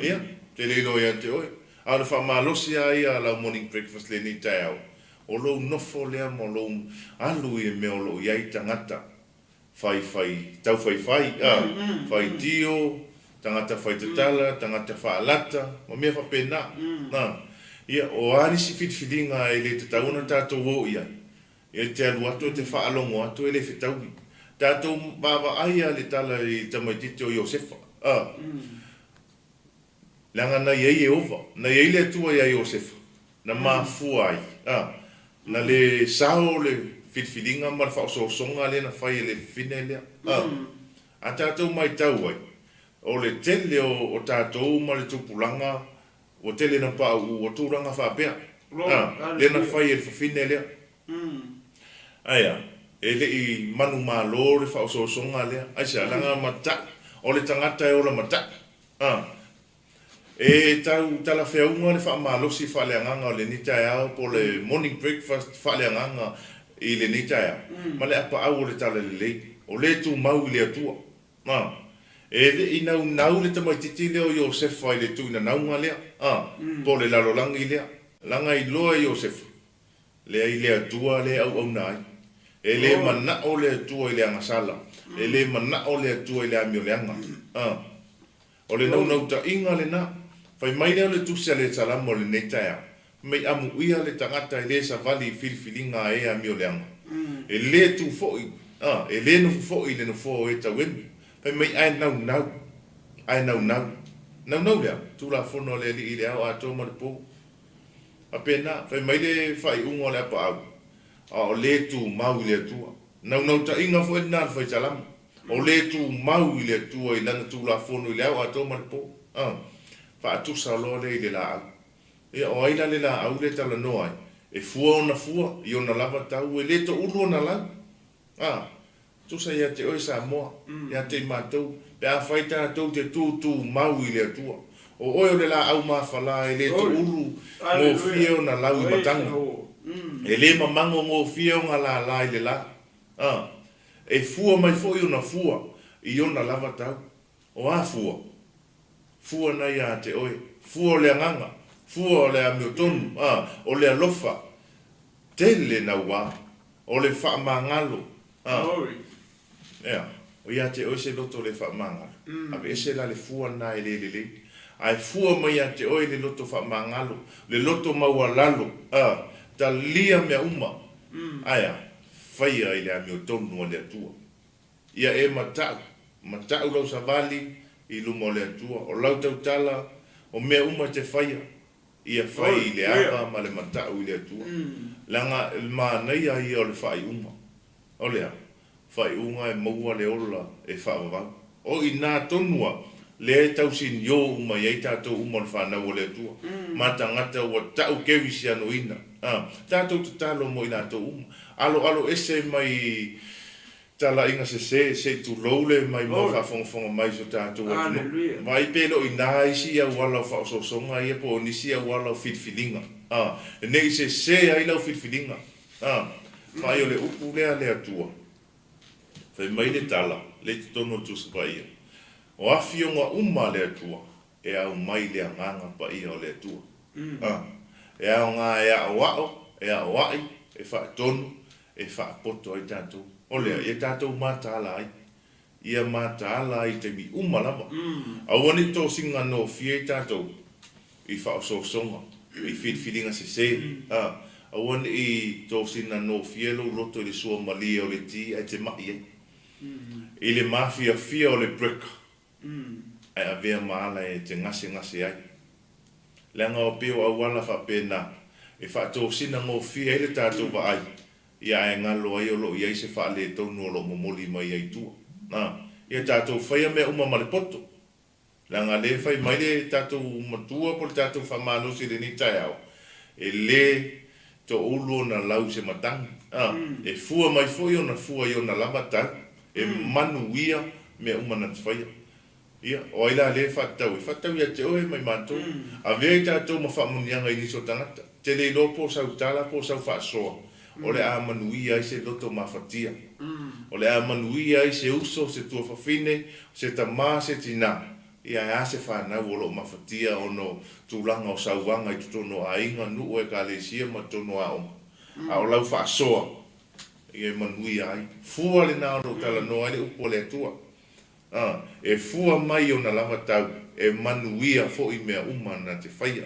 Ia, ou te le iloa ia te oe. A o le faamalosi lava ia a lau morning breakfast lenei taeao, o lou nofo lea ma lou alu i le mea o lo o i ai tagata faifai, taufaifai, a, faitio, tagata faitatala, tagata faalata, ma mea faapena. A, ia, o a nisi filifiliga e le tatau ona tatou o i ai? E te alu atu e te faalogo atu e le fetaui. Tatou vaavaai a le tala i le tamaitiiti o Iosefa, a. Leaga na i ai Ieova, na i ai le Atua iā Iosefa, na mafua ai, a, na le sao le filifiliga ma le faaosoosoga lea na fai e le fafine lea, a. A tatou maitau ai, o le tele o tatou ma le tupulaga Ua tele na pauu ua tulaga faapea. A, lea na fai e le fafine lea. Aea, e le i manumalo le faaosoosoga lea. Aisea, leaga mata'i, o le tagata e ola mata'i. A, e tau talafeauga le faamalosi faaleagaga o lenei taeao po o le morning breakfast faaleagaga i lenei taeao, ma le apaau o le talalelei, o lea e tumau i le Atua. A, e le i naunau le tamaitiiti lea o Iosefa i le tuuinanauga lea, a, po o le lalolagi lea. Leaga iloa e Iosefa, leai le Atua lea e auauna ai. E le manao le Atua i le agasala, e le manao le Atua i le amioleaga. A, o le naunautaiga lena. Fai mai lea o le Tusi a le Salamo i lenei taeao, Mei amuia le tagata e le savali i filifiliga a e amioleaga. E le tu foi, a, e le nofo foi i le nofoa o e tauemu. Fai mai ae naunau, ae naunau. Naunau lea, Tulafono a le Alii i le ao atoa ma le po. Faapena, fai mai le faaiuga o le apaau, a o le tumau i le Atua. Naunautaiga foi lena a le Fai Salamo, o le tumau i le Atua i Lana Tulafono i le ao atoa ma le po. A, faatusa loa lea i le laau. Ia, o ai la le laau lea e talanoa ai? E fua ona fua i ona lava tau, e le toulu ona lau. A, tusa ia te oe Samoa, ia te i matou, pe afai tatou te tūtūmau i le Atua. O oe o le laau mafala e le toulu gofie ona lau i matagi, e le mamago gofie ona lala i le la. A, E fua mai foi ona fua i ona lava tau. O a fua? Fua na ia te oe. Fua o le agaga. Fua o le amiotonu. A, o le alofa. Tele naua. O le faamagalo. A. Ea, o ia te oe se loto le faamagalo. Aveese la le fua lena e le lelei. Ae fua mai ia te oe le loto faamagalo, le loto maualalo, a, talia mea uma. Ae a? Faia i le amiotonu a le Atua. Ia e matau, matau lau savali i luma o le Atua. O lau tautala, o mea uma e te faia, ia fai i le ava ma le matau i le Atua. Leaga e manaia ia o le faaiuga. O le a? Faaiuga e maua le ola e faavavau. O i ina tonu a lea e tausinio uma i ai tatou uma o le fanau a le Atua, ma tagata ua tau kerisianoina. A, tatou tatalo mo i latou uma. Aloalo ese mai talaiga sese, se i tulou le maimoa faafogafoga mai i so tatou atunuu. Vaai pe le o ina isi auala o faaosoosoga ia po o nisi auala o filifiliga. A, ne i sese ai lau filifiliga. A, vaai o le upu lea a le Atua. Fai mai le tala, le i totonu o le Tusi Paia, O afioga uma a le Atua, e aumai le Agaga Paia o le Atua. A, e aoga e aʻoaʻo, e aʻoaʻi, e faatonu, e faapoto ai tatou. O lea, ia tatou mataala ai. Ia mataala ai i taimi uma lava. Aua ne i tosiga nofie ai tatou i faaosoosoga, i filifiliga sese. A, aua ne i tosina nofie lou loto i le sua malie o le ti ae te maʻi ai. I le mafiafia o le breaker, ae avea ma ala e te gasegase ai. Leaga o pei o auala faapena e faatosina gofie ai le tatou vaai, ia ae galo ai o lo o i ai se faaletonu o lo o momoli mai ai i tua. A, ia tatou faia mea uma ma le poto. Leaga lea e fai mai le tatou matua po o le tatou faamalosi i lenei taeao, e le toulu ona lau i se matagi. A, e fua mai foi ona fua i ona lava tau, e manuia mea uma na te faia. Ia, o ai la lea e faatatau ai? Faatatau ia te oe ma i matou. Avea i tatou ma faamanuiaga i nisi o tagata. Te le iloa po o sau tala po o sau faasoa, o le a manuia ai se loto mafatia. O le a manuia ai se uso, se tuafafine, se tama, se tina, ia ae a se fanau o lo o mafatia ona o tulaga o sauaga i totonu o aiga, nuu, ekalesia ma totonu o aoga. A o lau faasoa, ia e manuia ai. Fua lena o lo o talanoa ai le upu a le Atua. A, e fua mai ona lava tau, e manuia foi mea uma na te faia.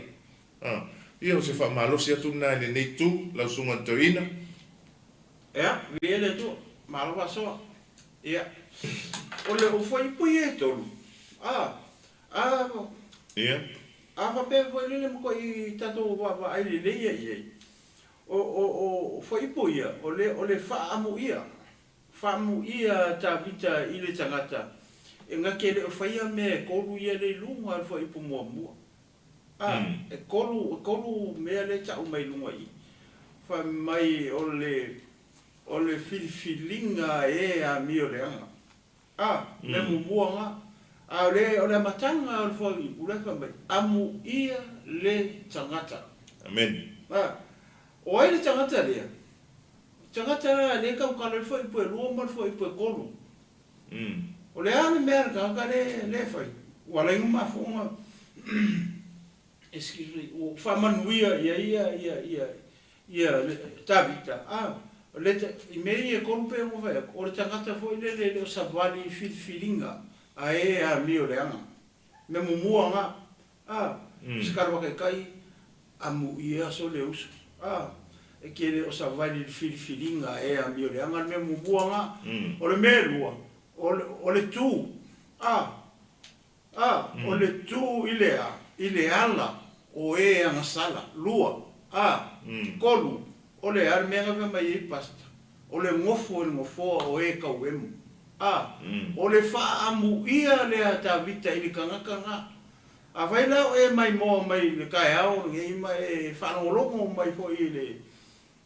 A, ia o se faamalosi atu lena i lenei itu, lau Susuga i le Toeaina. Ea, viia le Atua, malo faasoa. Ia, o le o fuaiupu ia e tolu, a, a, Ia. a faapea foi lele matuai tatou vaavaai lelei ia i ai, o, o, o fuaiupu ia, o le, o le faaamuia, Faamuia a Tavita i le tagata, e na te le o faia mea e tolu ia le i luga o le fuaiupu muamua. A, e tolu, e tolu mea lea e tau mai luga i i. Fai mai o le, o le filifiliga a e amioleaga. A, mea muamua na. A o le, o le amataga o le fuaiupu la e fai mai, amuia le tagata. Amene. A, o ai le tagata lea? Tagata la lea e tautala i le fuaiupu e lua ma le fuaiupu e tolu. O le a le mea a le tagata lea e fai? Ua ala ai ona mafua ona excuse me, ua faamanuia i ai ia Tavita. A, o le, i mea ia e tolu pei ona fai atu, o le tagata foi lele e le o savali i filifiliga a e amioleaga. Mea muamua na, a, se kalawa taitai, amuia aso le uso, a, e te le o savali i le filifiliga e amioleaga le mea muamua na. O le mea e lua, o le, o le tu, a, a, o le tu i le a, i le ala o e agasala, lua, a, tolu, o le a le mea na fai mai ai Pastor, O le nofo i le nofoa o e tauemu. A, o le faaamuia lea a Tavita i le tagata na. Afai la o e maimoa mai i le taeao lenei ma e faalogologo mai foi i le,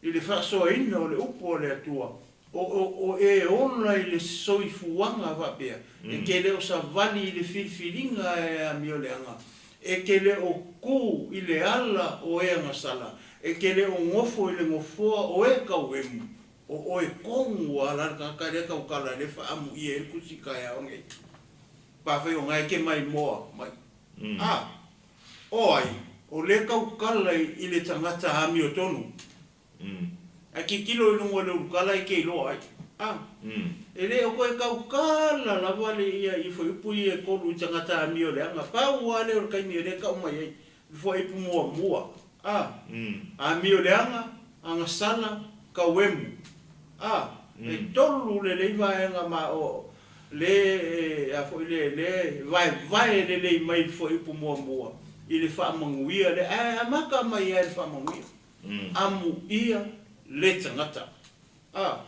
i le faasoaina o le upu a le Atua, o, o, o e ola i le soifuaga faapea, e te le o savali i le filifiliga e amioleaga, e te le o ku i le ala o e agasala, E te le o nofo i le nofoa o e tauemu, O oe kogu a la le tagata lea tautala lea faaamuia ai le tusi taeao nei. Pe afai o na e te maimoa mai. A, o ai o lea tautala i le tagata amiotonu? Ae tilotilo i luga o le ulukala e te iloa ai. A, e le o toe tautala lava le ia i fuaiupu ia e tolu i tagata amioleaga. Pau lava lea o le taimi o lea e tau mai ai le fuaiupu muamua. A, amioleaga, agasala, tauemu. A, e tolu lelei vaega ma o le e a foi le le e vaevae lelei mai le fuaiupu muamua i le faamanuia lea. Ae amata mai lava i le faamanuia. Amuia le tagata. A.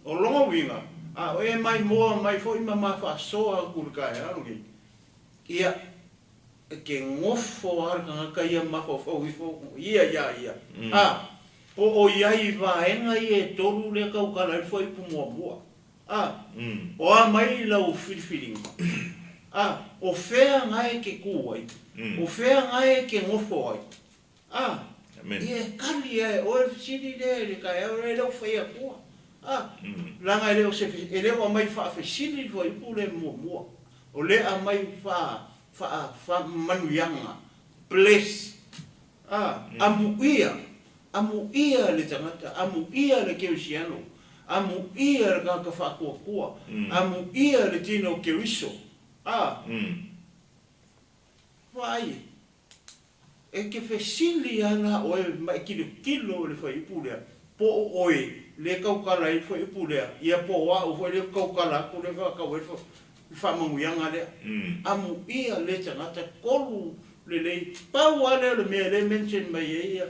O lona uiga, a o e maimoa mai foi ma ma faasoa atu i le taeao lenei, ia, e te nofo lava le tagata ia mafaufau ifo ia iā ia. A. Po o i ai i vaega ia e tolu lea tautala ai le fuaiupu muamua. A. O a mai lau filifiliga? A. O fea na e te kū ai? O fea na e te nofo ai? A, ia e kali a e oe le fesili lea i le taeao lea, e le o fai atua. A, leaga e le o se, e le o aumai faafesili le fuaiupu lea muamua. O lea aumai faa, faa, faamanuiaga, bless. A, amuia, amuia le tagata, amuia le kerisiano, amuia le tagata faatuatua, amuia le tino o Keriso. A, vaai e. E te fesili lava la oe ma e tilotilo i le fuaiupu lea, po o oe lea e tautala ai le fuaiupu lea, ia po o au foi lea ou te tautala atu lea e faatau ai le faamanuiaga lea. Amuia lea tagata, tolu lelei. Pau lava lea o le mea lea e mention mai ai ia,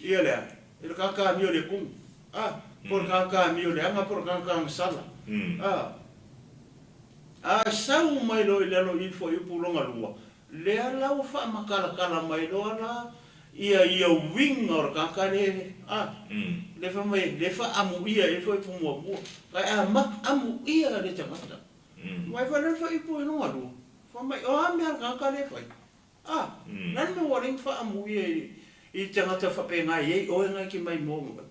ia le a? I le tagata amio le tumu, a, po o le tagata amio leaga po o le tagata agasala, a. A sau mai loa i lalo i le fuaiupu lona lua, Lea la ua faamatalatala mai loa la ia ia uiga o le tagata le a le fai mai le faaamuia ai foi ipu muamua ae a amuia le tagata mai fai le fai ipu i luga lua fai mai o a mea a le tagata le fai a le a le mea ua ala ai ona faaamuia i le tagata faapena i ai oe na e te maimoa mai.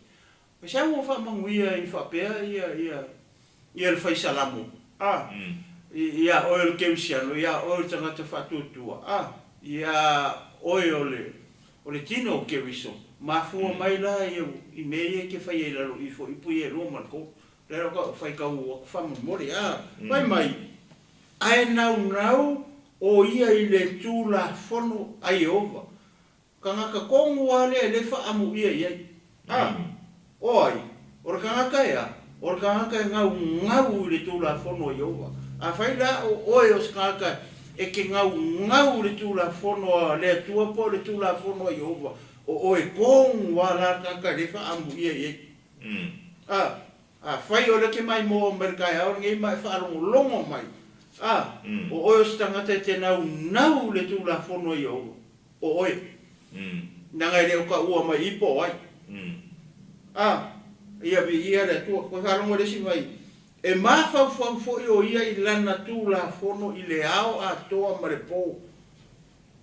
E sau ua faamanuia ai faapea ia, ia, ia le fai Salamo, a, ia oe o le Kerisiano, ia oe o le tagata faatuatua, a, ia oe o le, o le tino o Keriso, mafua mai la ia i mea ia e te fai ai i lalo ifo ipu ia e lua ma le tolu. Lea la ua faitau atu faamolemole, a, fai mai, ae naunau o ia i le Tulafono a Ieova, Tagata tonu lava lea e le faaamuia i ai. A, o ai? O le tagata e a? O le tagata e gaugau i le Tulafono a Ieova. Afai la o oe o se tagata e te gaugau i le Tulafono a le Atua po o le Tulafono a Ieova, o oe tonu lava la le tagata e le faaamuia i ai. A, afai o lea e te maimoa mai i le taeao lenei ma e faalogologo mai, a, o oe o se tagata e te naunau i le Tulafono a Ieova, O oe. Leaga e le o taua mai i po o ai. A, ia viia le Atua. Koe faalogo i le isi vai, e mafaufau foi o ia i lana Tulafono i le ao atoa ma le po.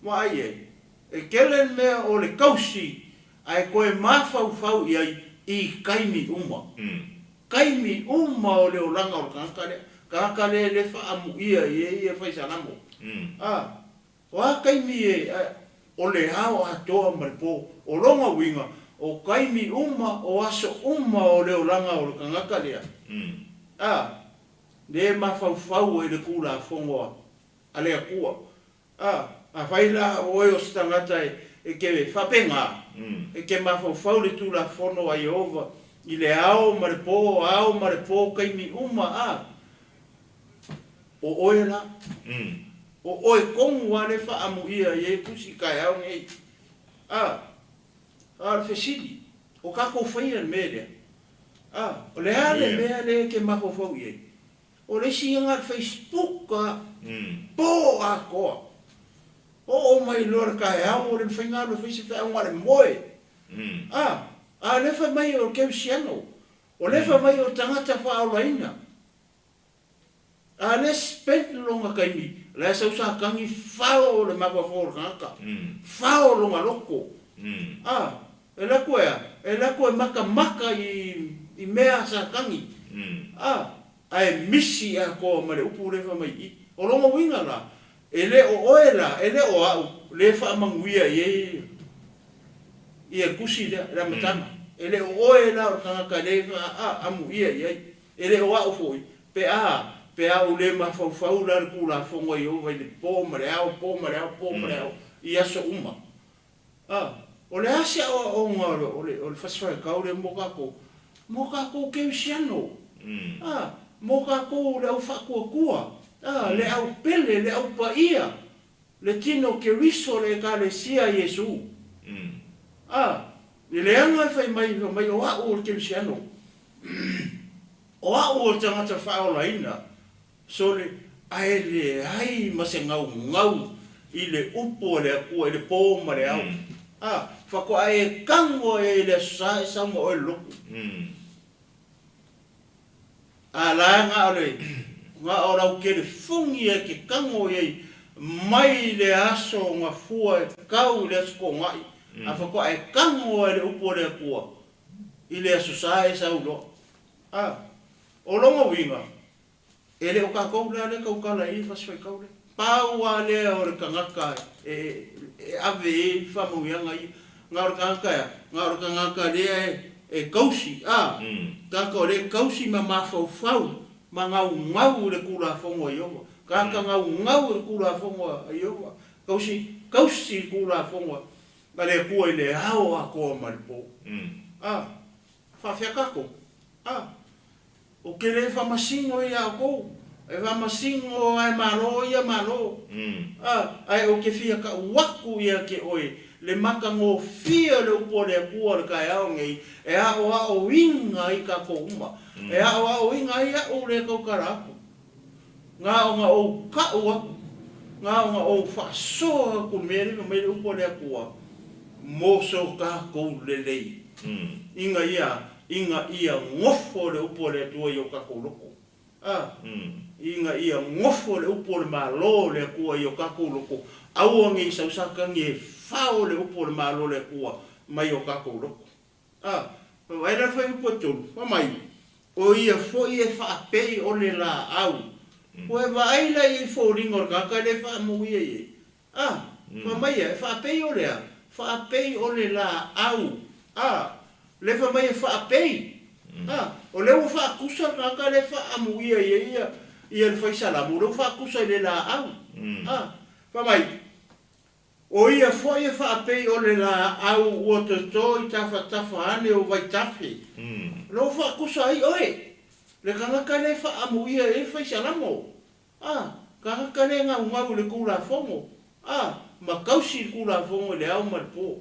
Vaai ai, e tele le mea o le tausi ae toe mafaufau i ai i taimi uma. Taimi uma o le olaga o le tagata lea. Tagata lea e le faaamuia i ai ia fai Salamo. A. O a taimi e o le ao atoa ma le po, o lona uiga, o taimi uma, o aso uma o le olaga o le tagata lea, a, le mafaufau ai le Tulafono a le Atua. A, afai la o oe o se tagata e te faapena, e te mafaufau i le Tulafono a Ieova i le ao ma le po, ao ma le po, taimi uma, a, o oe la. O oe tonu lava lea e faaamuia i ai tusi i taeao nei. A, a o le fesili, o tatou faia le mea lea? A, o le a le mea lea e te mafaufau i ai? O le isi na o le Facebook lava, po atoa. Oo mai loa le taeao ua le mafai ona alu e fai se feau na o le moe. A, a o lea fai mai o le kerisiano, o lea fai mai o le tagata faaolaina. A lea spend lona taimi, la e sau sa tagi fao le mafaufau o le tagata, fao lona loto. A, e alu atu e a? E alu atu e matamata i i mea a Satani, a, ae misi atoa ma le upu lea fai mai i i. O lona uiga la, e le o oe la, e le o au lea e faamanuia i ai ia le tusi lea, le amataga. E le o oe la o le tagata lea e amuia i ai. E le o au foi, pe a, pe a ou le mafaufau la i le Tulafono a Ieova i le po ma le ao, po ma le ao, po ma le ao, i aso uma. A, o le a se aoaoga o le, o le, o le Fasi Faitau lea mo tatou? Mo tatou kerisiano. A, mo tatou le au faatuatua, a, le au pele, le au paia, le tino o Keriso, le Ekalesia a Iesu. A, e leaga e fai mai, fai mai, o au o le kerisiano. O au o le tagata faaolaina. Sole, ae leai ma se gaugau i le upu a le Atua i le po ma le ao. A, faatoa e tago ai i le Aso Sa e sau ma oe le lotu. A la na o le, na o lau telefoni e te tago i ai mai le aso Gafua e tau i le Aso Toonai, a faatoa e tago ai i le upu a le Atua i le Aso Sa e sau loa. A, o lona uiga, E le o tatou la lea e tautala i ai le fasi faitau lea. Pau lava lea o le tagata e ave i ai faamanuiaga ia, na o le tagata e a? Na o le tagata lea e tausi, a? Tagata o lea e tausi ma mafaufau ma gaugau i le Tulafono a Ieova. Tagata gaugau i le Tulafono a Ieova, tausi, tausi i le Tulafono a le Atua i le ao atoa ma le po. A, faafefea tatou? A. Ou te le faamasino ia outou, e faamasino lava e Malo ia Malo. A, ae ou te fia tau atu ia te oe le matagofie o le upu a le Atua o le taeao nei e aoaoina ai tatou uma, e aoaoina ai a'u lea tautala atu. Na ona ou tau atu, na ona ou faasoa atu i le mea lea fai mai le upu a le Atua, mo so tatou lelei, ina ia, ina ia nofo le upu a le Atua i o tatou loko. A, ina ia nofo le upu o le Malo o le Atua i o tatou loko, aua ne i sau Satani e fao le upu o le Malo o le Atua mai o tatou loko. A, vaai la le fuaiupu e 3, fai mai, O ia foi e faapei o le laau. Ua e vaai la i foliga o le tagata lea e faamuia i ai? A, fai mai ia, e faapei o le a? Faapei o le laau. A, lea fai mai e faapei. A, o lea ua faatusa le tagata lea e faamuia i ai ia, ia le fai salamo, o lea ua faatusa i le laau. A, fai mai, O ia foi e faapei o le laau ua toto i tafatafa ane o vaitafe. Lou faatusa ai oe, le tagata lea e faaamuia e fai salamo, a, tagata lea e gaugau i le Tulafono, a, ma tausi le Tulafono i le ao ma le po.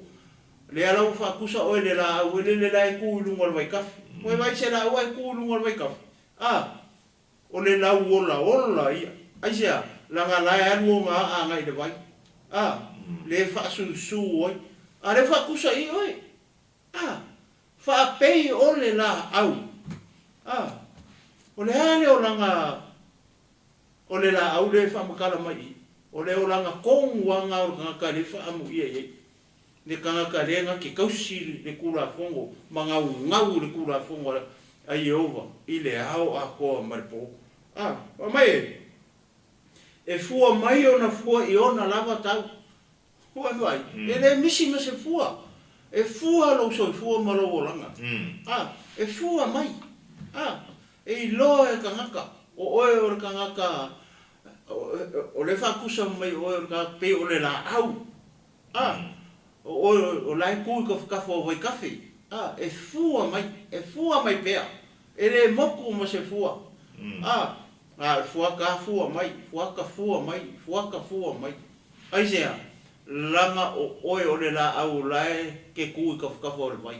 Lea la ua faatusa oe i le laau elele la e tu i luga o le vaitafe. Ua e vaai i se laau ae tu i luga o le vaitafe? A, O le lau olaola ia. Aisea? Leaga la e alu ona aa agai i le vai. A, le faasusu ai. A lea ua faatusa i i oe. A, faapei o le laau. A, o le a le olaga o le laau lea e faamatala mai i i? O le olaga tonu lava lena o le tagata lea e faaamuia i ai. Le tagata lea na te tausi le Tulafono ma gaugau i le Tulafono a Ieova i le ao atoa ma le po. A, fai mai e, E fua mai ona fua i ona lava tau. Ua e vaai, e le misi ma se fua. E fua lou soifua ma lou olaga. A, e fua mai. A, e iloa e tagata, o oe o le tagata, o lea e faatusa mai o oe o le tagata pei o le laau. A, o oe o la e tu i tafatafa o vaitafe, a, e fua mai, e fua mai pea, e le motu ma se fua, a, a o le fuata a fua mai, fuata fua mai, fuata fua mai. Aisea? Laga o oe o le laau o la e ke tu i tafatafa o le vai.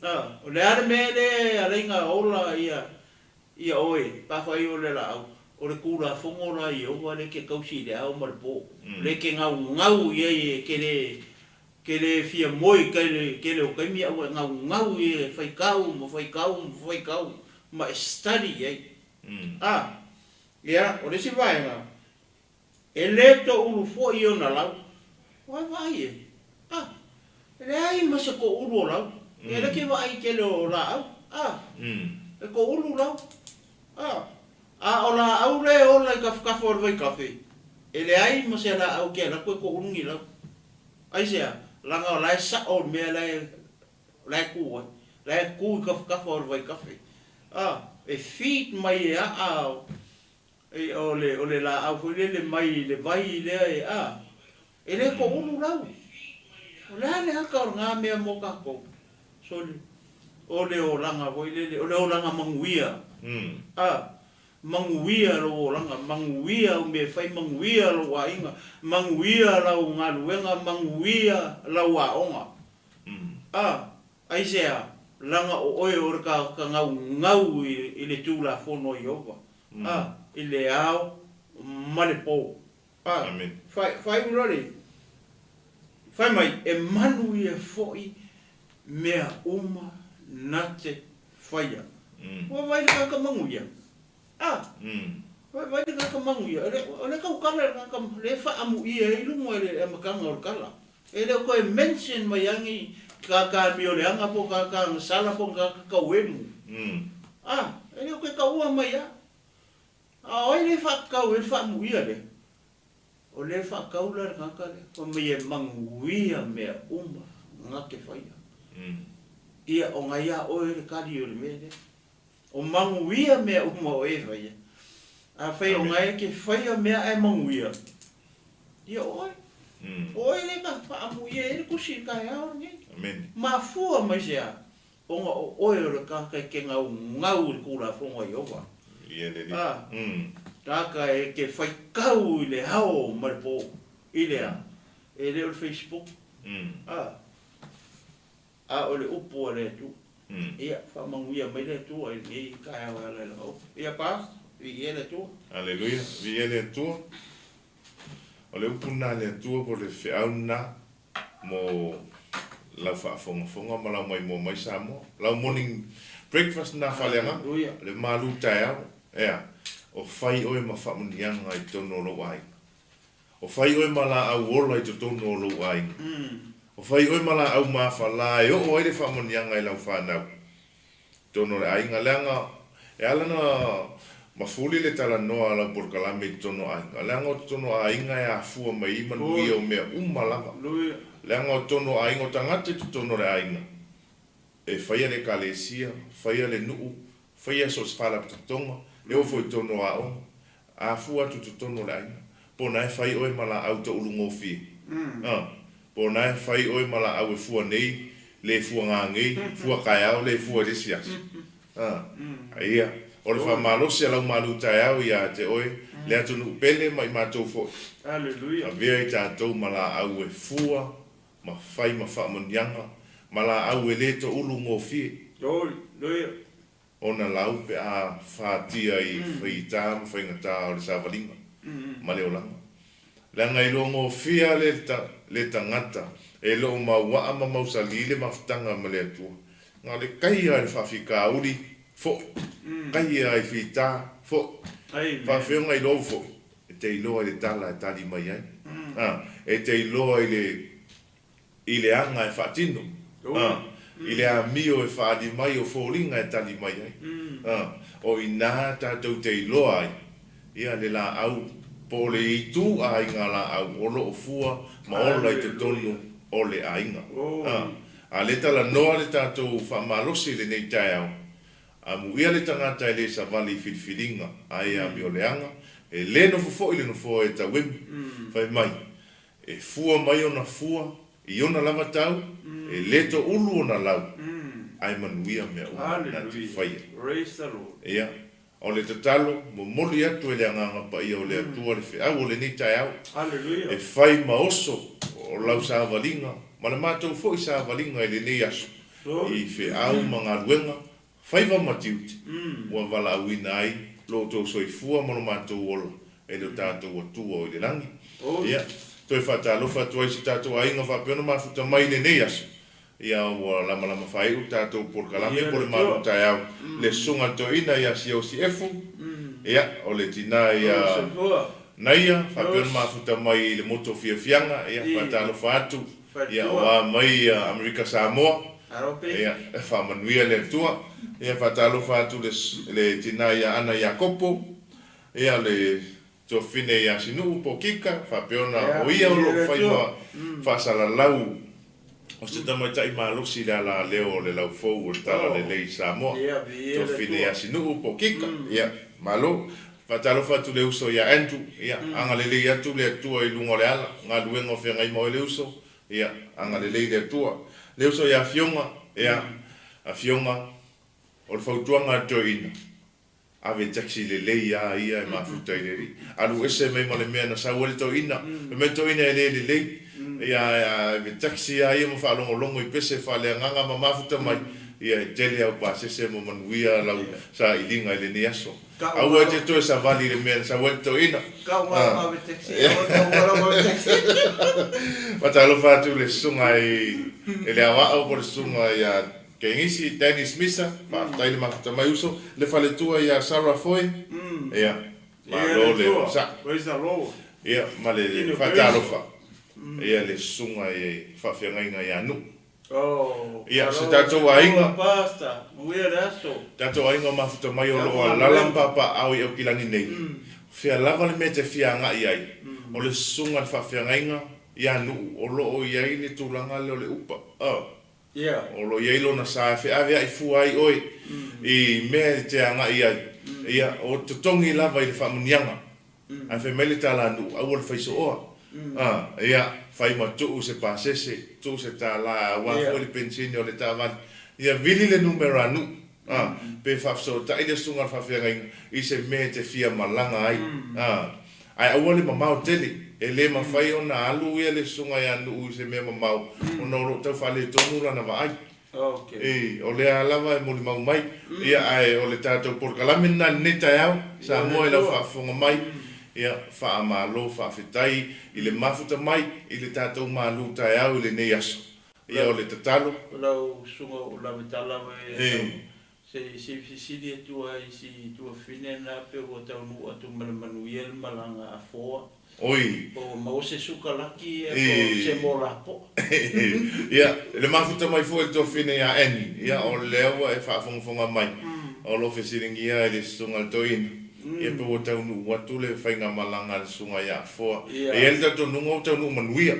A, o le a le mea lea e alai na ola ia Ia oe, pa fai o le laau, o le Tulafono la Ieova lea e te tausi i le ao ma le po, lea e te gaugau i ai e te le, te le fia moe i tai le tele o taimi a ua e gaugau i ai e faitau ma faitau ma faitau ma e study i ai. A, ia, o le isi vaega, E le toulu foi ona lau. Ua e vaai e? A, e leai ma se toulu o lau. Ia lea ke vaai i tele o laau. A, e toulu lau. A, a o laau lea e ola i tafatafa o le vaitafe, e leai ma se laau e te alu atu e toulu ni lau. Aisea? Leaga o la e sao le mea la e, la e tu ai. La e tu i tafatafa o le vaitafe. A, e feed mai e aa o, o le, o le laau foi lele mai le vai lea e, a, e le toulu lau. O le a le ata o lena mea mo tatou? Sole, o le olaga foi lele, o le olaga manuia. A, manuia lou olaga, manuia au mea e fai, manuia lou aiga, manuia lau galuega, manuia lau aoga. A, aisea? Leaga o oe o le tagata gaugau i le Tulafono a Ieova, a, i le ao ma le po. A, faaiu loa le, fai mai, e manuia foi mea uma na te faia. Ua vaai le tagata manuia? A, ua vaai le tagata manuia? O le tautala i le tagata lea e faaamuia ai luga i le amataga o le tala. E le o toe mention mai lava ni tagata amioleaga po o tagata agasala po o ni tagata tauemu. A, e le o toe taua mai lava. A o ai lea e faatatau ai le faamuia lea? O lea e faatau la le tagata lea, fai mai e manuia mea uma na te faia. Ia, o na ia oe le tali o le mea lea. O manuia mea uma o e faia. Afai o na e te faia mea ae manuia, ia o oe. O oe lea ka faamuia ai le tusi i le taeao lenei. Mafua mai se a? Ona o oe o le tagata e te gaugau i le Tulafono a Ieova, ā, tagata e te faitau i le ao ma le po, i le a? E le o le Facebook, ā, a o le upu a le Atua. Ia, faamanuia mai le Atua i lenei taeao e ala i Lana upu. Ia, Pastor, viia le Atua. Aleluia, viia le Atua. O le upu lena a le Atua po o le feau lena. mo lau faafogafoga ma lau maimoa mai Samoa. Lau morning breakfast lena faaleagaga, le malu taeao, ea, o fai oe ma faamuniaga i totonu o lou aiga. O fai oe ma laau ola i totonu o lou aiga. O fai oe ma laau mafala e oo ai le faamuniaga i lau fanau. Totonu o le aiga, leaga e ala ona mafuli le talanoa a lau polokalame i totonu o aiga, leaga o totonu o aiga e afua mai ai manuia o mea uma lava. Leaga o totonu o aiga, o tagata i totonu o le aiga, e faia le ekalesia, faia le nuu, faia so o se faalapotopotoga, e oo foi i totonu o aoga, Afua atu i totonu o le aiga. Po o na e fai oe ma laau toulugofie? A. Po o na e fai oe ma laau e fua nei, le fua gagei, fua taeao, le fua i le isi aso? A. Ia, o le faamalosi a lau malu taeao ia te oe, le atunuu pele ma i matou foi. Avea i tatou ma laau e fua ma fai ma faamanuiaga, ma laau e le toulugofie. Ona lau pe a fatia i faigata ma faigata o le savaliga ma le olaga. Leaga e iloa gofia le le tagata e loo mauaa ma mausali le mafutaga ma le Atua. Na o le kai a i le faafitauli foi, kai a i fita foi, faafeoga iloa foi, e te iloa i le tala e tali mai ai, a, e te iloa i le i le aga e faatino, a, i le amio e faaali mai o foliga e tali mai ai, a, o i ina tatou te iloa ai, ia, le laau, po o le itu aiga laau o lo o fua ma ola i totonu o le aiga. A, a le talanoa le tatou faamalosi i lenei taeao, amuia le tagata e le savali i filifiliga ae amio leaga, e le nofo foi le nofoa e tauemi, fai mai, E fua mai ona fua i ona lava tau, e le toulu ona lau, ae manuia mea uma na te faia. Ia, o le tatalo, momoli atu e le Agaga Paia o le Atua le feau o lenei taeao, e fai ma oso o lau savaliga ma le matou foi savaliga i lenei aso, i feau ma galuega Faiva ma tiute ua valaauina ai lo outou soifua ma lo matou ola e lo tatou Atua o i le lagi. Ia, toe faatalofa atu ai i si tatou aiga faapea ona mafuta mai i lenei aso. Ia, ua lamalama faaiu le tatou polokalame po o le malu taeao, le Susuga i le Toeaina ia Siaosi Efu, ia, o le tina ia Naia, faapea ona mafuta mai i le motu o Fiafiaga, ia, faatalofa atu, ia, o a mai Amerika Samoa. Ia, faamanuia le Atua. Ia, faatalofa atu i le tina ia Ana Iakopo, ia, le tuafafine ia Sinuu po o Kika, faapea ona o ia o lo o fai ma faasalalau o se tamaitai malosi i le alaleo o le laufou o le Talalelei i Samoa. Tuafafine ia Sinuu po o Kika, ia, malo. Faatalofa atu i le uso ia Andrew, ia, agalelei atu le Atua i luga o le ala, galuega o feagai ma oe le uso, ia, agalelei le Atua. Le uso ia Afioga, ia, Afioga, o le fautuaga a le toeaina, Ave taxi lelei a ia e mafuta i le alii. Alu ese mai ma le mea na sau ai le toeaina. Fai mai le toeaina e le lelei. Ia ave taxi a ia ma faalogologo i pese faaleagaga ma mafuta mai. Ia e tele au pasese ma manuia lau sailiga i lenei aso. Aua e te toe savali i le mea na sau ai le toeaina. Faatalofa atu i le susuga i le Aoao po o le susuga ia Kegisi, Dennis Misa, faafetai le mafuta mai uso, le faletua ia Sarah Foe, ia, malo le onosai. Ia, ma le faatalofa, ia le susuga i faafeagaiga ia Nuu. Ia, se tatou aiga, tatou aiga o mafuta mai o lo o alala ma papaaao i Aukilani nei, fea lava le mea e te fia agai ai, o le susuga i le faafeagaiga ia Nuu o lo o i ai le tulaga lea o le upa. O lo o i ai lona sa e feaveai fua ai oe i mea e te agai ai. Ia, o totogi lava i le faamuniaga. Ae fai mai le tala a Nuu, aua le fai sooa. Ia, fai ma tuu se pasese, tuu se tala aua foi le penisini o le taavale. Ia vili le numera a Nuu, pe faafesootai le susuga a le faafeagaiga i se mea e te fia malaga ai. Ae aua le mamao tele. E le mafai ona alu ia le susuga ia Nuu i se mea mamao ona o lo o tau faaletonu lana vaai. E, o lea lava e molimau mai. Ia, ae o le tatou polokalame lena i lenei taeao, Samoa i lau faafofoga mai, ia, faamalo faafetai i le mafuta mai i le tatou malu taeao i lenei aso. Ia, o le tatalo. O lau susuga o Lavetala e Se i fesili atu lava i si tuafafine lena pe ua taunuu atu ma le manuia le malaga a Foa. Oi. Po ua maua se sukalaki ia po o se mo lapoa. Ia, le mafuta mai foi le tuafafine ia Annie, ia o lea ua e faafogafoga mai, o lo o fesiligia e le Susuga le Toeaina, ia pe ua taunuu atu le faigamalaga a le Susuga ia Foa. E i ai le talitonuga ua taunuu manuia.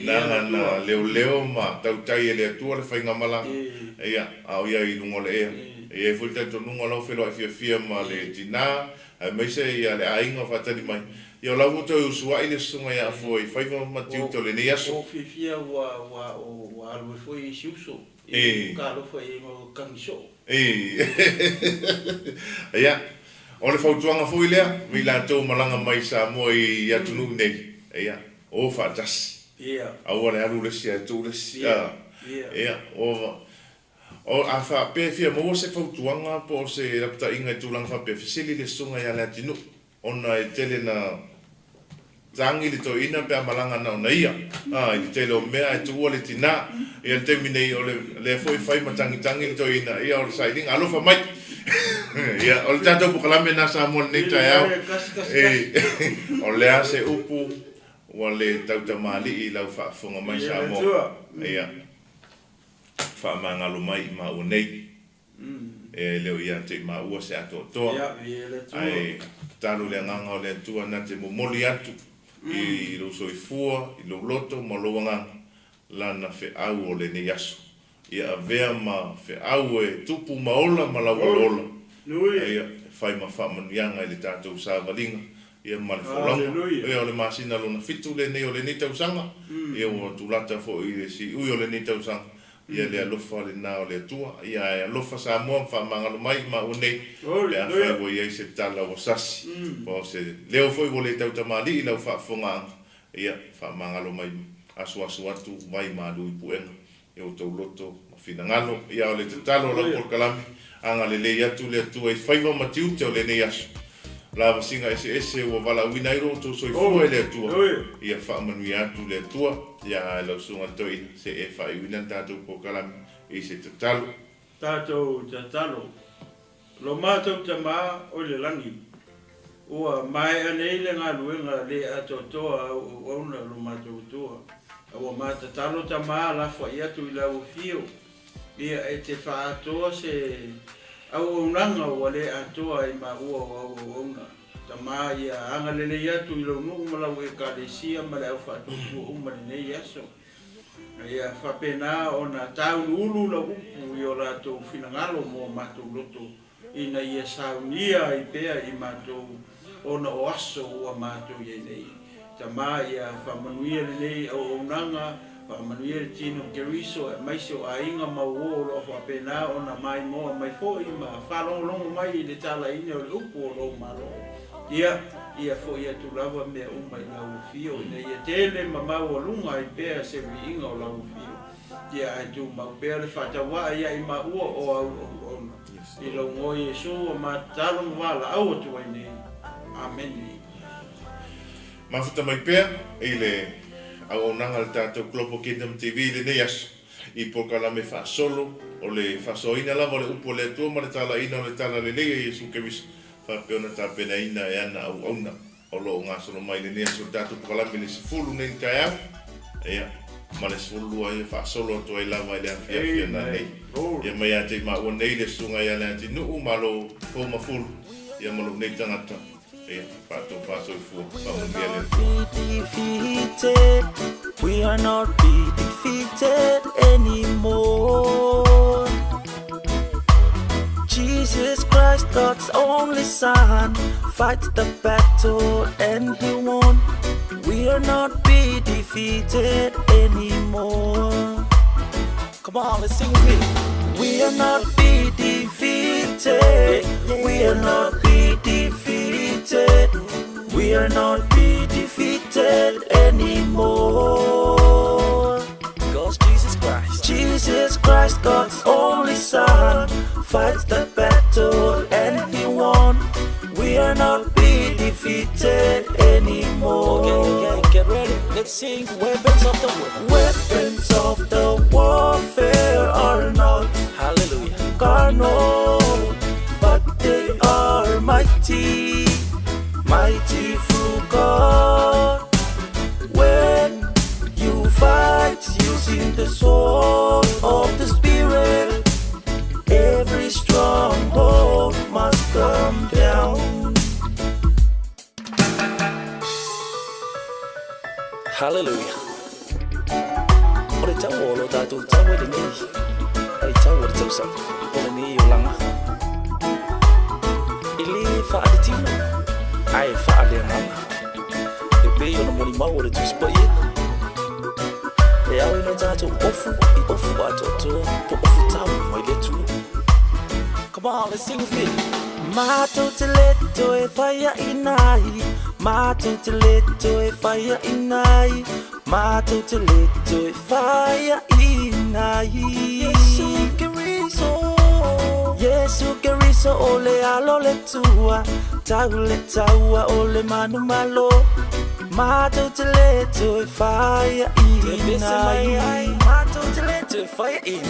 Leaga na leoleo ma tautai e le Atua le faigamalaga, ia, a o ia i luga o le ea. E i ai foi le talitonuga o la ua feiloai fiafia ma le tina, aemaise ia le aiga o faatali mai. Ia o la ua toe usuai le susuga ia Afoa i faiva ma tiute o lenei aso. Ua ou fiafia ua ua alu ai foi isi uso i talofa i ai ma ua tagi soo. Ia, o le fautuaga foi lea ma i latou malaga mai i Samoa i atunuu nei, ia, o faatasi. Aua le alu le isi ae tuu le isi. Ia, o, a faapea e fia maua se fautuaga po o se lapataiga i tulaga faapea, fesili le susuga ia Leatinuu. Ona e tele na tagi le toeaina pe a malaga na ona ia i le tele o mea ae tuua le tina. Ia le taimi nei o lea foi e fai ma tagitagi le toeaina, ia o le sailiga alofa mai. Ia o le tatou pokalame lena Samoa i lenei taeao. O le a se upu ua le tautamalii i lau faafofoga mai Samoa? Ia faamagalo mai i maua nei. E le o ia te i maua se atoatoa, ae tatalo i le Agaga o le Atua na te momoli atu i lou soifua, i lou loto ma lou agaga Lana feau o lenei aso. Ia avea ma feau e tupu ma ola ma lau aloola, ia e fai ma faamanuiaga i le tatou savaliga ia ma le folauga. Ia o le masina lona fitu lenei o lenei tausaga, ia ua tulata foi i le siui o lenei tausaga, Ia le alofa lena o le Atua. Ia ae alofa Samoa ma faamagalo mai i maua nei, pe afai ua i ai se tala ua sasi, po o se leo foi ua le tautamalii i lau faafofogaaga, ia faamagalo mai asuasu atu vai malu i puega i outou loto ma finagalo. Ia o le tatalo o lau polokalame, agalelei atu le Atua i faiva ma tiute o lenei aso. Lavasiga eseese ua valaauina ai lo outou soifua e le Atua, ia faamanuia atu le Atua ia lau Susuga le Toeaina, se e faaiuina le tatou polokalame i se tatalo. Tatou tatalo. Lo matou Tama o i le lagi, ua maea nei le galuega le atoatoa a au auauna lo matou Atua, a ua ma tatalo Tama lafoai atu i lau afio. Ia, e te faaatoa se auaunaga ua le atoa ai maua o au auauna. Tama, ia agalelei atu i lou nuu ma lau Ekalesia ma le au faatuatua uma i lenei aso. Ia faapena ona tāuluulu lau upu i o latou finagalo mo matou loto ina ia saunia ai pea i matou ona o aso ua matou i ai nei. Tama, ia faamanuia lenei auaunaga, faamanuia le tino Keriso aemaise o aiga ma uo o lo o faapena ona maimoa mai foi ma faalogologo mai i le talaina o le upu o lou Malo. Ia, ia foi atu lava mea uma i lau afio ina ia tele ma maualuga ai pea se viiga o lau afio. Ia ae tumau pea le faatauvaa ia i maua o au auauna. I lou Igoa Iesu ua matatalo ma valaau atu ai nei. Amene. Mafuta mai pea i le auaunaga a le tatou Global Kingdom TV i lenei aso i polokalame faasolo o le faasoaina lava o le upu a le Atua ma le talaina o le Talalelei a Iesu Keriso faapea ona tapenaina e ana auauna o lo o gasolo mai i lenei aso i le tatou polokalame i le 10 nei i le taeao ia ma le 12 ia faasolo atu ai lava i le afiafi ananei. Ia mai ia te i maua nei le Susuga ia Leatinuu Malo Fou Mafulu ia ma lou nei tagata ia faatofa soifua faamanuia le Atua. Defeated. We are not be defeated anymore. Jesus Christ, God's only Son, fights the battle and he won. We are not be defeated anymore. Come on, let's sing with me. We are not be defeated. We are not be defeated. We are not be defeated anymore. Cause Jesus Christ, Jesus Christ, God's only Son, fights the battle and he won. We are not be defeated anymore. Okay, okay, get ready. Let's sing Weapons of the War. Weapons of the warfare are not, hallelujah, carnal, but they are mighty, mighty through God. When you fight using the sword of the Spirit, every stronghold must come down. Hallelujah. O le tau o lo tātou tau e lenei. Ai tau o le tausaga o lenei olaga. E lē faale-tino, ae faale-agaga. E pei ona molimau o le Tusi Paia. E ao i na tātou ofu i ofu atoatoa po ofu tau mai le Atua. Come on, let's sing with me. Matou te le toe faiaina ai, matou te le toe faiaina ai, matou te le toe faiaina ai. Iesu Keriso, Iesu Keriso o le alo le Atua, tau le taua o le manumalo. Matou te le toe faiaina ai, matou te le toe faiaina.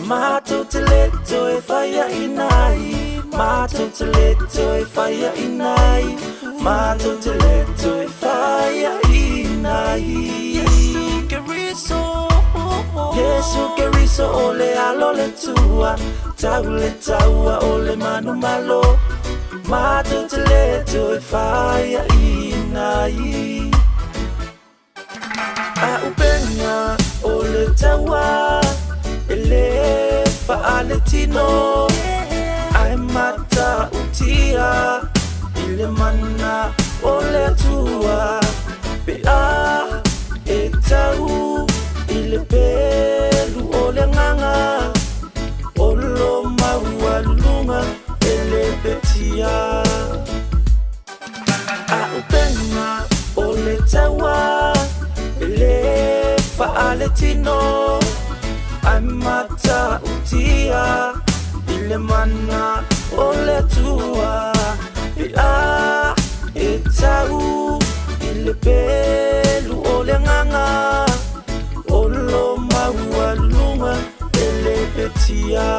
Matou te le toe faiaina ai, matou te le toe faiaina ai, matou te le toe faiaina ai. Iesu Keriso, Iesu Keriso o le alo le Atua, tau le taua o le manumalo. Matou te le toe faiaina ai. A'upenga o le taua e lē faaletino ae matautia i le mana o le Atua pe a e tau i le pelu o le agaga o lo maualuluga e le petia. A'upenga o le taua e lē faaletino ae matautia i le mana o le Atua pe a e tau i le pelu o le agaga o lo maualuluga e le petia.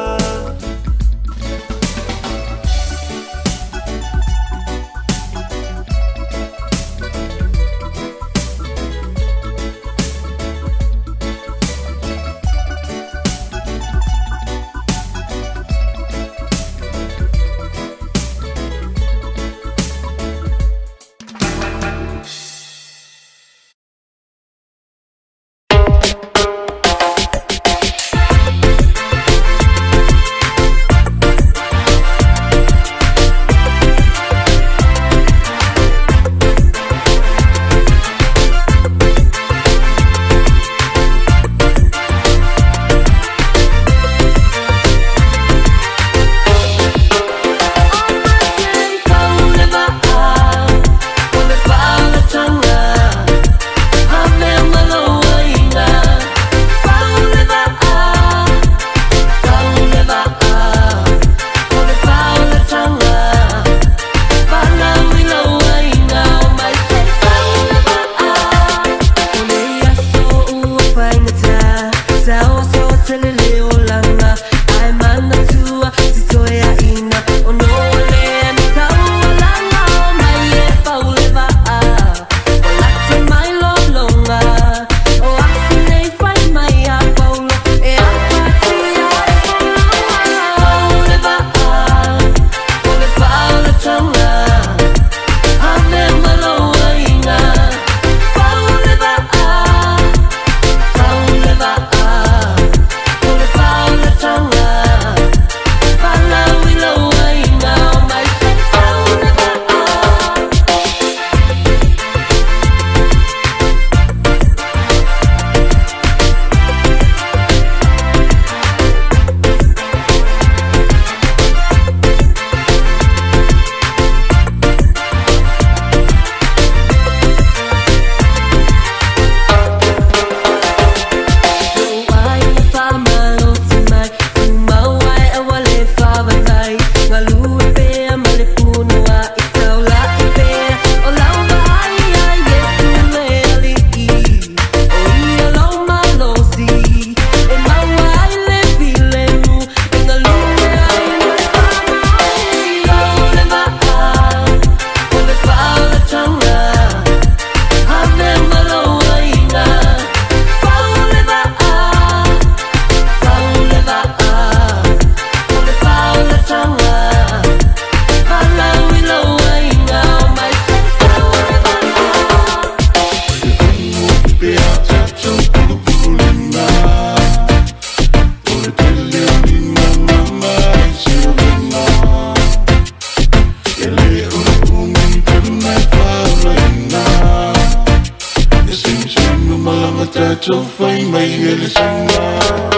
tatou fai mai e le Saina.